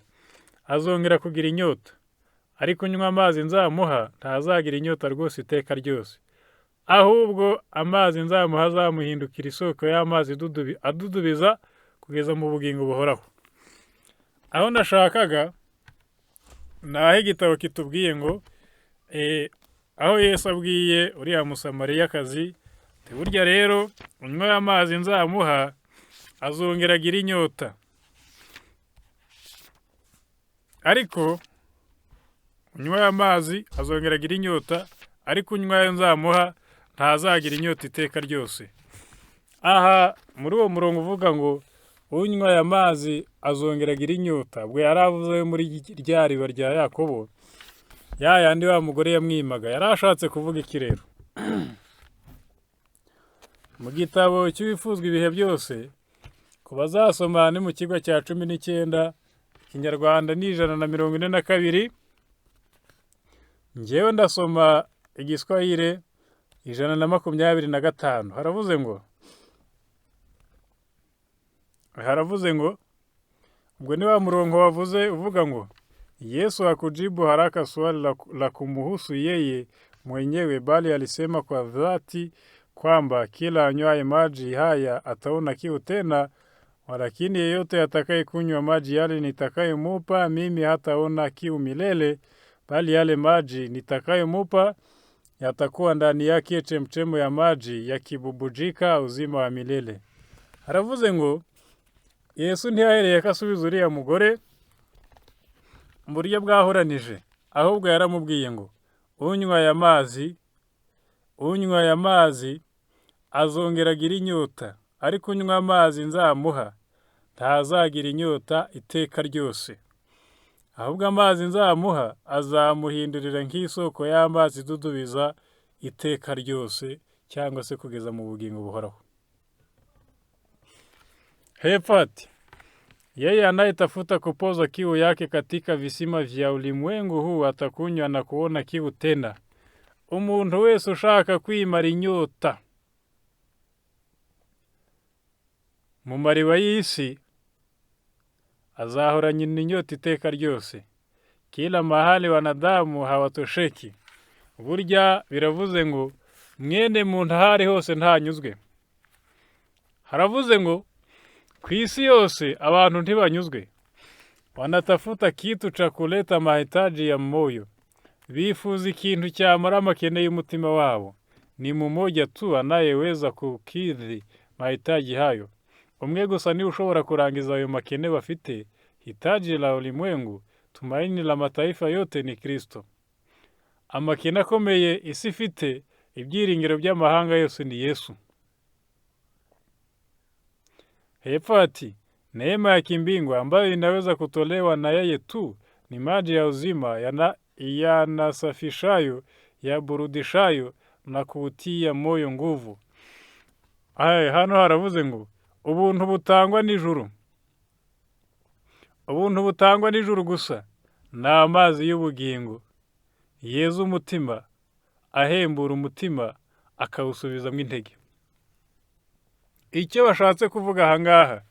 azongera kugira inyota, ariko unywa amazi nzamuha ntazagira inyota rwose iteka ryose, ahubwo amazi nzamuha azamuhindukira isoko y'amazi adudubiza kugeza mu bugingo buhoraho. Aho nashakaga ni aho igitabo kitubwiye ngo aho Yesu abwiye uriya Musamariyakazi burya rero unywa amazi nzamuha azongera agira inyota, ariko unywa amazi azongera agira inyota, ariko unywa ayo nzamuha ntazagira inyota iteka ryose. Aha muri uwo murongo uvuga ngo unywa aya mazi azongera agira inyota, ubwo yari avuze muri rya riba rya Yakobo, ya yandi wa mugore yamwimaga, yari ashatse kuvuga iki rero? Mu gitabo cy'Ibifuzwa ibihe byose, ku bazasoma ni mu kigo cya 19, Ikinyarwanda ni 142, njyewe ndasoma Igiswahili 125. Haravuze ngo ubwo ni wa murongo wavuze uvuga ngo Yesu hakujibu haraka swali la kumuhusu yeye mwenyewe, bali alisema kwa dhati kwamba kila anywaye maji haya ataona kiu tena, walakini yeyote atakaye kunywa maji yale nitakayomupa mimi hataona kiu milele, bali yale maji nitakayomupa yatakuwa ndani yake chemchemo ya maji yakibubujika uzima wa milele. Haravuze ngo Yesu ntiyahereye ko asubiza uriya mugore mu buryo bwahoranije, ahubwo yaramubwiye ngo unywa aya mazi azongera agira inyota, ariko unywa amazi nzamuha ntazagira inyota iteka ryose, ahubwo amazi nzamuha azamuhindurira nk'isoko y'amazi idudubiza iteka ryose, cyangwa se kugeza mu bugingo buhoraho. Hepfo ati yeye anayetafuta kupoza kiu yake katika visima vya ulimwengu huu atakunywa na kuona kiu tena. Umuntu wese ushaka kwimara inyota mu mariba y'isi azahora nyina inyota iteka ryose. Kila mahali wanadamu hawatosheki. Burya biravuze ngo mwene muntu ahari hose ntanyuzwe. Haravuze ngo ku isi yose abantu ntibanyuzwe. Wanatafuta kitu cha kuleta mahitaji ya moyo. Bifuza ikintu cyamara amakene y'umutima wabo. Ni mmoja tu anayeweza kukidhi mahitaji hayo. Umwe gusa niwe ushobora kurangiza ayo makene bafite. Hitaji la ulimwengu, tumaini la mataifa yote ni Kristo. Amakene akomeye isi ifite, ibyiringiro by'amahanga yose ni Yesu. Hepfo ati neema ya kimbingu ambayo inaweza kutolewa na yeye tu ni maji ya uzima yanasafishayo, yaburudishayo na kuutia moyo nguvu. Aya, hano haravuze ngo ubuntu butangwa n'ijuru, ubuntu butangwa n'ijuru gusa ni amazi y'ubugingo yeza umutima, ahembura umutima, akawusubizamo intege. Icyo bashatse kuvuga aha ngaha,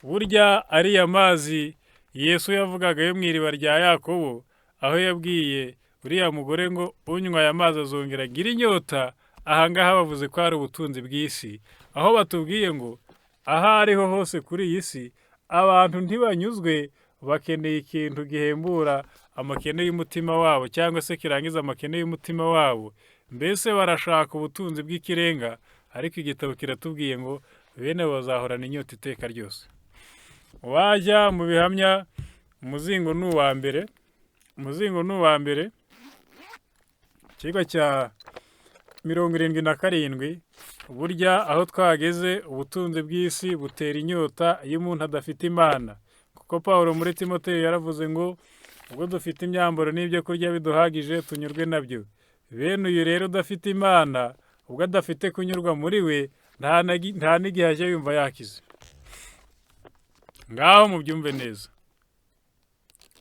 burya ariya mazi Yesu yavugaga yo mu iriba rya Yakobo, aho yabwiye uriya mugore ngo unywa aya mazi azongera agire inyota, aha ngaha bavuze ko ari ubutunzi bw'isi, aho batubwiye ngo aho ariho hose kuri iyi si abantu ntibanyuzwe, bakeneye ikintu gihembura amakene y'umutima wabo cyangwa se kirangiza amakene y'umutima wabo. Mbese barashaka ubutunzi bw'ikirenga, ariko igitabo kiratubwiye ngo bene bazahorana inyota iteka ryose. Wajya mu bihamya, umuzingo ni uwa mbere, umuzingo ni uwa mbere, ikigo cya 77. Burya aho twageze ubutunzi bw'isi butera inyota iyo umuntu adafite Imana. Kuko Pawulo muri Timoteyo yaravuze ngo ubwo dufite imyambaro n'ibyo kurya biduhagije tunyurwe nabyo. Bene uyu rero udafite Imana, ubwo adafite kunyurwa muri we, nta n'igihe ajya yumva yakize. Ngaho mubyumve neza.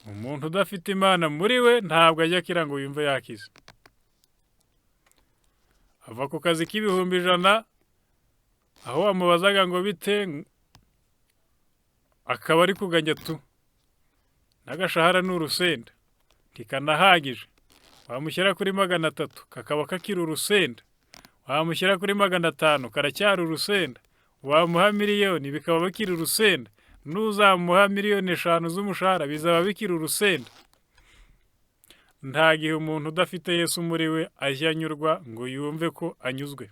Umuntu udafite Imana muri we ntabwo ajya akira ngo yumve yakize. Ava ku kazi k'100,000, aho wamubazaga ngo bite, akaba ari kuganya tu. N'agashahara ni urusenda, ntikanahagije. Wamushyira kuri 300 kakaba kakiri urusenda, wamushyira kuri 500 karacyari urusenda, wamuha miliyoni bikaba bikiri urusenda, n'uzamuha 5 miliyoni z'umushahara bizaba bikiri urusenda. Nta gihe umuntu udafite Yesu muri we ajya anyurwa ngo yumve ko anyuzwe.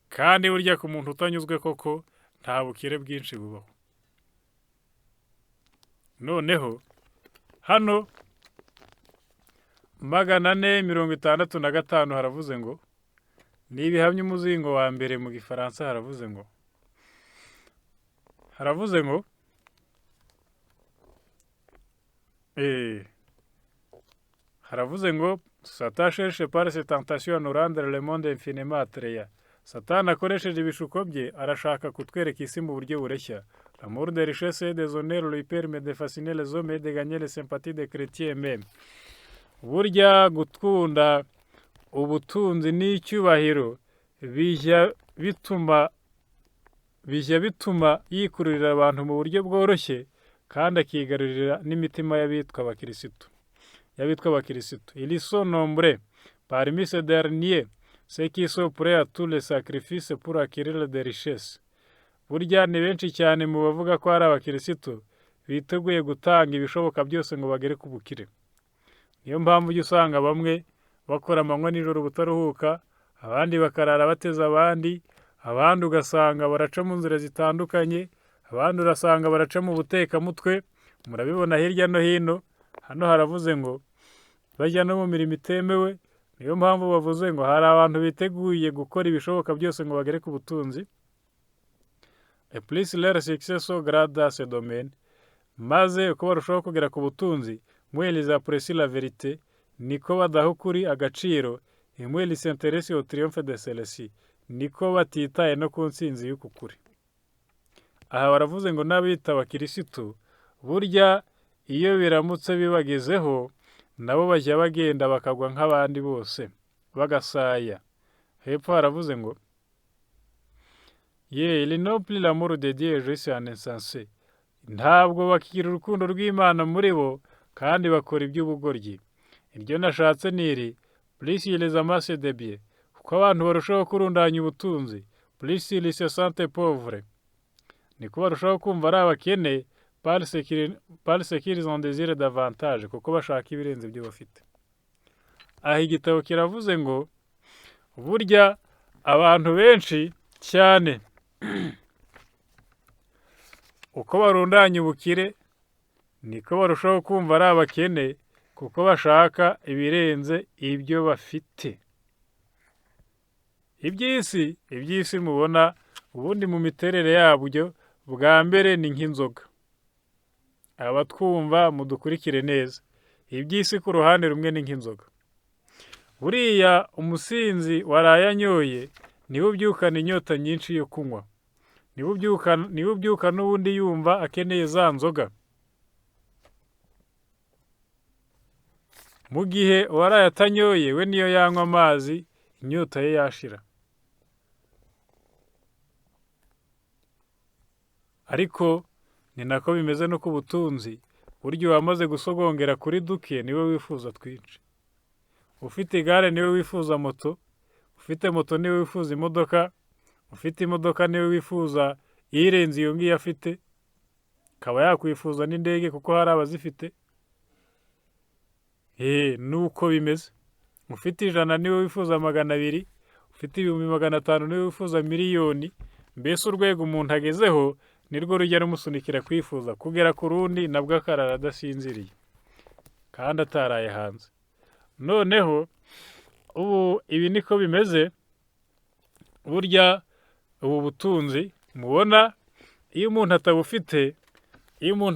Kandi burya ku muntu utanyuzwe koko nta bukire bwinshi bubaho. Noneho hano 465 haravuze ngo ni ibihamya umuzingo wa mbere mu Gifaransa, haravuze ngo haravuze ngo Satan cherche par ses tentations à nous rendre le monde infiniment attrayant. Satani akoresheje ibishuko bye arashaka kutwereka isi mu buryo bureshya. L'amour des richesses et des honneurs lui permet de fasciner les hommes et de gagner les sympathies des chrétiens même. Burya gukunda ubutunzi n'icyubahiro bijya bituma yikururira abantu mu buryo bworoshye kandi akigarurira n'imitima y'abitwa abakirisitu. Ils sont nombreux parmi ces derniers ceux qui sont prêts à tous les sacrifices pour acquérir des richesses. Burya ni benshi cyane mu bavuga ko ari abakirisitu biteguye gutanga ibishoboka byose ngo bagere ku bukire. Niyo mpamvu ujya usanga bamwe bakora amanywa nijoro ubutaruhuka, abandi bakarara bateze abandi, abandi ugasanga baraca mu nzira zitandukanye, abandi urasanga baraca mu butekamutwe, murabibona hirya no hino. Hano haravuze ngo bajya no mu mirimo itemewe. Niyo mpamvu bavuze ngo hari abantu biteguye gukora ibishoboka byose ngo bagere ku butunzi. Et plus leur succès sont grands dans ce domaine, maze uko barushaho kugera ku butunzi, moins ils apprécient la vérité, niko badaha ukuri agaciro, et moins ils s'intéressent au triomphe de celle-ci, niko batitaye no ku ntsinzi y'uku kuri. Aha baravuze ngo n'abita abakirisitu burya iyo biramutse bibagezeho nabo bajya bagenda bakagwa nk'abandi bose bagasaya. Hepfo haravuze ngo ye ils n'ont plus l'amour de Dieu et jouissent en insensés. Ntabwo bakigira urukundo rw'Imana muri bo kandi bakora iby'ubugoryi. Iryo nashatse ni iri: plus ils amassent des biens, kuko abantu barushaho kurundanya ubutunzi, plus ils se sentent pauvres, niko barushaho kumva ari abakene, Parce qu'ils en désirent davantage, kuko bashaka ibirenze ibyo bafite. Aha igitabo kiravuze ngo burya abantu benshi cyane, uko barundanya ubukire niko barushaho kumva ari abakene, kuko bashaka ibirenze ibyo bafite. Iby'isi mubona ubundi mu miterere yabyo bwa mbere ni nk'inzoga. Abatwumva mudukurikire neza. Iby'isi ku ruhande rumwe ni nk'inzoga. Buriya umusinzi waraye anyoye niwe ubyukana inyota nyinshi yo kunywa, niwe ubyuka n'ubundi yumva akeneye za nzoga. Mu gihe uwaraye atanyoye we niyo yanywa amazi inyota ye yashira. Ariko ni nako bimeze no ku butunzi, burya uwamaze gusogongera kuri duke niwe wifuza twinshi. Ufite igare niwe wifuza moto, ufite moto niwe wifuza imodoka, ufite imodoka niwe wifuza irenze iyo ngiyo afite, akaba yakwifuza n'indege kuko hari abazifite. Nuko bimeze. Ufite 100 niwe wifuza 200, ufite 500,000 niwe wifuza miliyoni. Mbese urwego umuntu agezeho nirwo rujya rumusunikira kwifuza kugera ku rundi, nabwo akarara adasinziriye kandi ataraye hanze. Noneho ubu ibi niko bimeze. Burya ubu butunzi mubona, iyo umuntu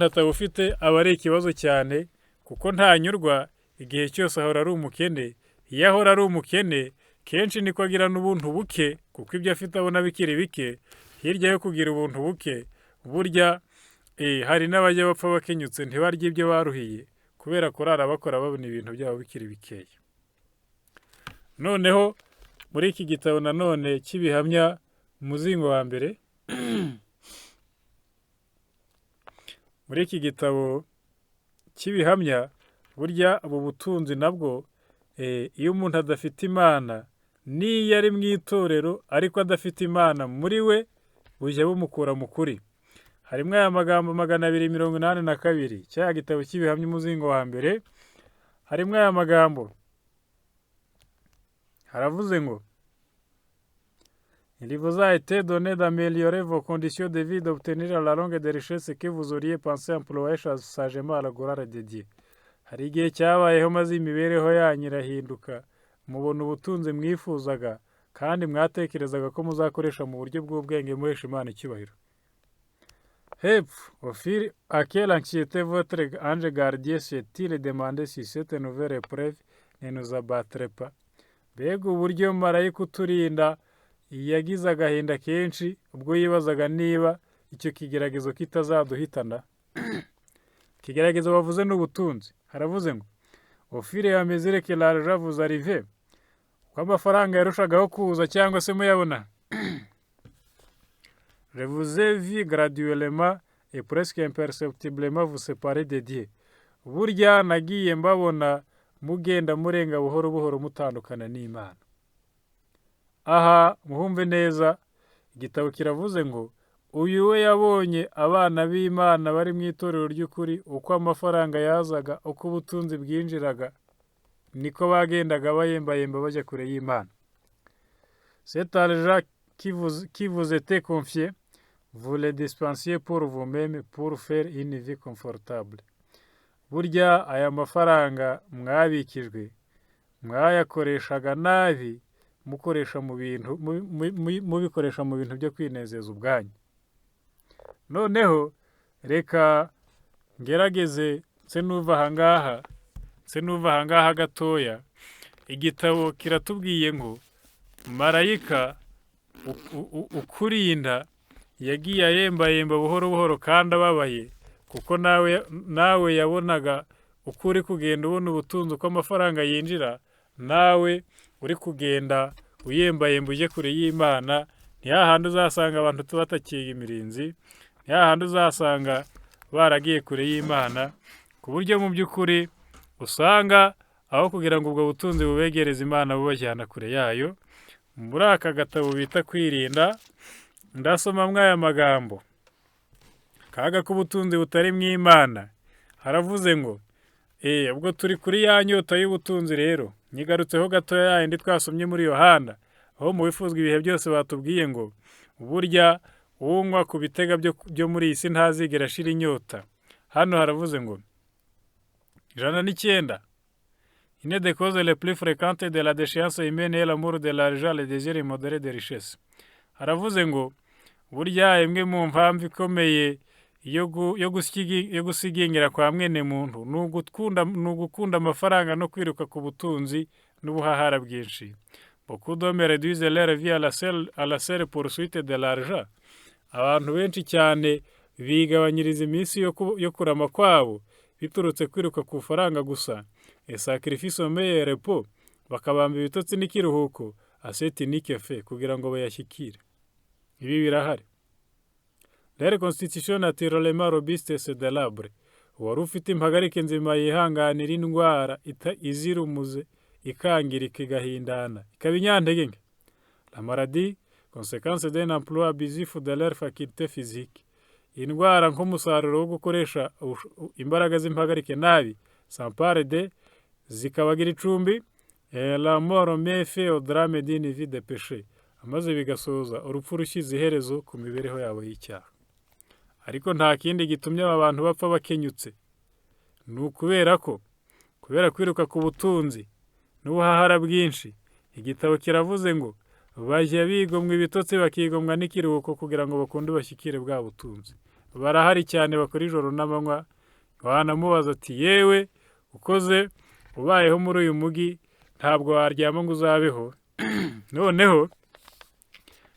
atabufite aba ari ikibazo cyane, kuko ntanyurwa. Igihe cyose ahora ari umukene. Iyo ahora ari umukene kenshi niko agira n'ubuntu buke, kuko ibyo afite abona bikiri bike. Hirya yo kugira ubuntu buke, burya hari n'abajya bapfa bakenyutse ntibarye ibyo baruhiye, kubera kurara bakora babona ibintu byabo bikiri bikeya. Noneho muri iki gitabo nanone cy'ibihamya, umuzingo wa mbere, muri iki gitabo cy'ibihamya, burya ubu butunzi nabwo, iyo umuntu adafite Imana, n'iyo ari mu itorero ariko adafite Imana muri we, bujya bumukura mu kuri. Harimo aya magambo 282, cya gitabo cy'ibihamya umuzingo wa mbere, harimo aya magambo. Haravuze ngo: Il vous a été donné d'améliorer vos conditions de vie, d'obtenir à la longue des richesses que vous auriez pensé employer sagement à la gloire de Dieu. Hari igihe cyabayeho maze imibereho yanyu irahinduka, mubona ubutunzi mwifuzaga kandi mwatekerezaga ko muzakoresha mu buryo bw'ubwenge muhesha Imana icyubahiro. Hepfo, au fil à quelle anxiété votre ange gardien s'est-il demandé si cette nouvelle épreuve ne nous abattrait pas? Mbega uburyo marayika uturinda yagize agahinda kenshi ubwo yibazaga niba icyo kigeragezo kitazaduhitana. Ikigeragezo bavuze n'ubutunzi. Haravuze ngo: au fur et à mesure que l'argent vous arrivait, uko amafaranga yarushagaho kuza cyangwa se muyabona, je vous ai vu graduellement et presque imperceptiblement vous séparer de Dieu. Burya nagiye mbabona mugenda murenga buhoro buhoro mutandukana n'Imana. Aha muhumve neza, igitabo kiravuze ngo uyu we yabonye abana b'Imana bari mu itorero ry'ukuri, uko amafaranga yazaga, uko ubutunzi bwinjiraga, niko bagendaga bayembayemba bajya kure y'Imana. Cet argent qui vous était confié, vous le dispensiez pour vous-même pour faire une vie confortable. Burya aya mafaranga mwabikijwe mwayakoreshaga nabi, mukoresha mu bintu mubikoresha mu bintu byo kwinezeza ubwanyu. Noneho reka ngerageze nse nuva ahangaha gatoya. Igitabo kiratubwiye ngo marayika ukurinda yagiye ayembayemba buhoro buhoro kandi ababaye, kuko nawe yabonaga uko uri kugenda ubona ubutunzi, uko amafaranga yinjira, nawe uri kugenda uyembayemba ujye kure y'Imana. Ni hahandi uzasanga abantu batakiye imirinzi, ni hahandi uzasanga baragiye kure y'Imana, ku buryo mu by'ukuri usanga aho kugira ngo ubwo butunzi bubegereze Imana bubajyana kure yayo. Muri aka gatabo bita kwirinda, ndasoma mwaya magambo. Kaga k'ubutunzi butari mu Imana. Haravuze ngo ubwo turi kuri ya nyota y'ubutunzi rero, nyigarutseho gatoya yayindi twasomye muri Yohana, aho mu bifuzwa ibihe byose batubwiye ngo burya unywa ku bitega byo muri iyi si ntazigera ashira inyota. Hano haravuze ngo 109: "Une des causes les plus fréquentes de la déchéance humaine est l'amour de l'argent, le désir immodéré de richesse." Haravuze ngo burya imwe mu mpamvu ikomeye yo gusigingira kwa mwene muntu ni ugukunda amafaranga no kwiruka ku butunzi n'ubuhahara bwinshi. "Beaucoup d'hommes réduisent leur vie à la seule poursuite de l'argent." Abantu benshi cyane bigabanyiriza iminsi yo kurama kwabo biturutse kwiruka ku faranga gusa. "Et sacrifient sommeil et repos", bakabamba ibitotsi n'ikiruhuko, "à cette unique fin", kugira ngo bayashyikire. Ibi birahari. "Leur constitution naturellement robuste se délabre." Uwari ufite impagarike nzima yihanganira indwara izira umuze ikangirika, igahindana, ikaba inyantege nke. "La maladie, conséquence d'un emploi abusif de leur faculté physique", indwara nk'umusaruro wo gukoresha imbaraga z'impagarike nabi, "s'empare d'eux", zikabagira icumbi. "La mort met fin au drame d'une vie de péché", maze bigasoza urupfu rushyize iherezo ku mibereho yabo y'icyaha. Ariko nta kindi gitumye aba bantu bapfa bakenyutse, ni ukubera ko kubera kwiruka ku butunzi n'ubuhahara bwinshi. Igitabo kiravuze ngo bajya bigomwa ibitotsi, bakigomwa n'ikiruhuko kugira ngo bakunde bashyikire bwa butunzi. Barahari cyane bakora ijoro n'amanywa. Wanamubaza ati: "Yewe, ukoze ubayeho muri uyu mugi, ntabwo waryama ngo uzabeho." Noneho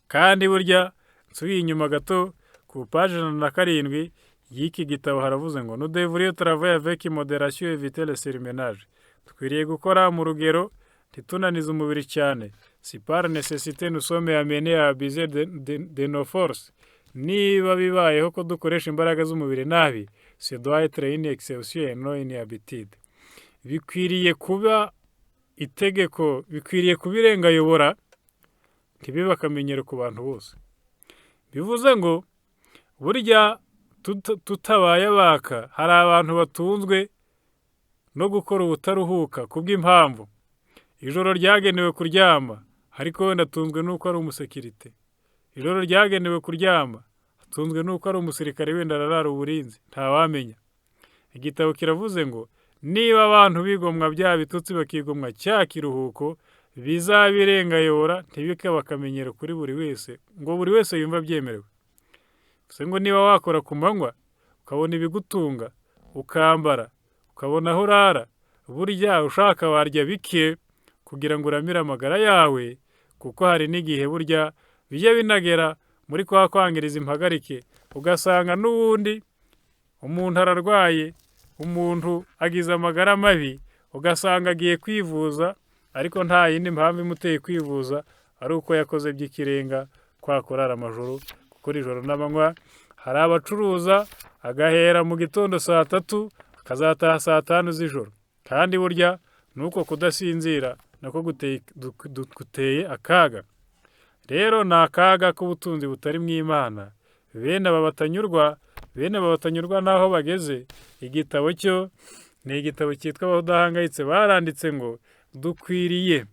kandi burya nsubiye inyuma gato ku paji 107 y'iki gitabo, haravuze ngo: "Nous devrions travailler avec modération, éviter le surmenage." Dukwiriye gukora mu rugero, ntitunanize umubiri cyane. "Si par nécessité nous sommes amenés à abuser de nos forces", niba bibayeho ko dukoresha imbaraga z'umubiri nabi, "ce doit être une exception et non une habitude." Bikwiriye kuba itegeko, bikwiriye kuba irengayobora, ntibibe akamenyero ku bantu bose. Bivuze ngo burya tutabaye abaka, hari abantu batunzwe no gukora ubutaruhuka kubw'impamvu. Ijoro ryagenewe kuryama, ariko wenda atunzwe n'uko ari umusekirite. Ijoro ryagenewe kuryama, atunzwe n'uko ari umusirikare, wenda ararara uburinzi, ntawamenya. Igitabo kiravuze ngo niba abantu bigomwa bya bitutsi, bakigomwa cya kiruhuko, bizaba irengayobora, ntibikabe akamenyero kuri buri wese, ngo buri wese yumve abyemerewe. Bivuze ngo niba wakora ku manywa ukabona ibigutunga, ukambara, ukabona aho urara, burya ushaka warya bike kugira ngo uramire amagara yawe, kuko hari n'igihe burya bijya binagera muri kwa kwangiriza impagarike, ugasanga n'ubundi umuntu ararwaye, umuntu agize amagara mabi, ugasanga agiye kwivuza, ariko nta yindi mpamvu imuteye kwivuza, ari uko yakoze by'ikirenga, kwa kurara amajoro, gukora ijoro n'amanywa. Hari abacuruza agahera mu gitondo saa 3, akazataha saa 5 z'ijoro. Kandi burya nuko kudasinzira nako guteye akaga. Rero ni akaga k'ubutunzi butari mu Imana. Bene aba batanyurwa n'aho bageze, igitabo cyo ni igitabo cyitwa Baho Udahangayitse, baranditse ngo dukwiriye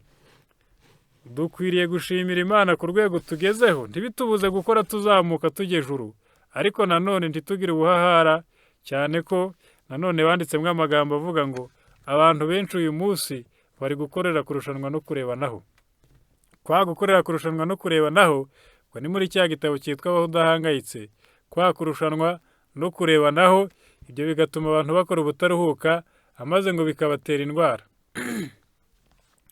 gushimira Imana ku rwego tugezeho, ntibitubuze gukora tuzamuka tujya ejuru, ariko nanone ntitugire ubuhahara cyane, ko nanone banditsemo amagambo avuga ngo abantu benshi uyu munsi bari gukorera kurushanwa no kurebanaho. Kwa gukorera kurushanwa no kurebanaho, ngo ni muri cya gitabo cyitwa Baho Udahangayitse, kwa kurushanwa no kurebanaho, ibyo bigatuma abantu bakora ubutaruhuka, amaze ngo bikabatera indwara.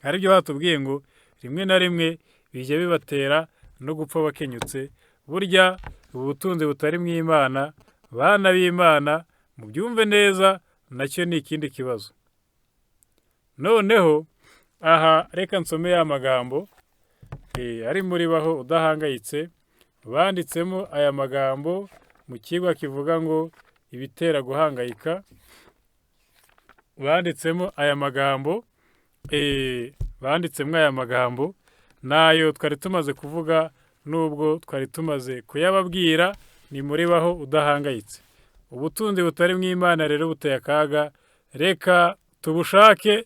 Aribyo batubwiye ngo rimwe na rimwe bijya bibatera no gupfa bakenyutse. Burya ubu butunzi butari mu Imana, bana b'Imana, mubyumve neza, nacyo ni ikindi kibazo. Noneho aha reka nsome ya magambo ari muri Baho Udahangayitse. Banditsemo aya magambo mu kigwa kivuga ngo ibitera guhangayika. Banditsemo aya magambo nayo twari tumaze kuvuga, nubwo twari tumaze kuyababwira. Ni muri baho udahangayitse. Ubutunzi butari mu Imana rero buteye akaga, reka tubushake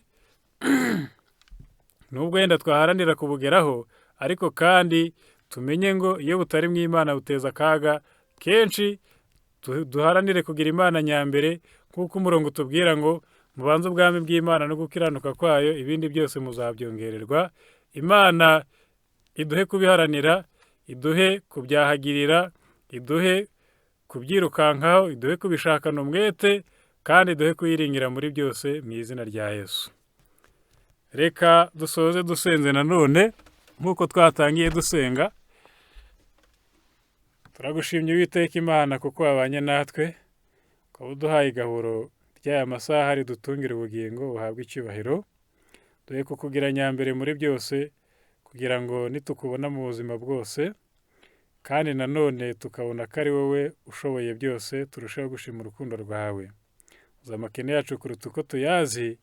nubwo wenda twaharanira kubugeraho, ariko kandi tumenye ngo iyo butari mu Imana buteza akaga kenshi. Duharanire kugira Imana nyambere, nk'uko umurongo utubwira ngo mubanze ubwami bw'Imana no gukiranuka kwayo, ibindi byose muzabyongererwa. Imana iduhe kubiharanira, iduhe kubyahagirira, iduhe kubyirukankaho, iduhe kubishakana umwete, kandi iduhe kuyiringira muri byose mu izina rya Yesu. Reka dusoze dusenze nanone nk'uko twatangiye dusenga. Turagushimye Uwiteka Imana kuko wabanye natwe, ukaba uduhaye igaburo ry'aya masaha ridutungira ubugingo, uhabwe icyubahiro. Duhe kukugira nyambere muri byose, kugira ngo nitukubona mu buzima bwose, kandi nanone tukabona ko ari wowe ushoboye byose, turusheho gushima urukundo rwawe. Uzi amakene yacu kuruta uko tuyazi,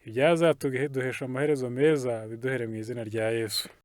ibyazatuduhesha amaherezo meza biduhere mu izina rya Yesu.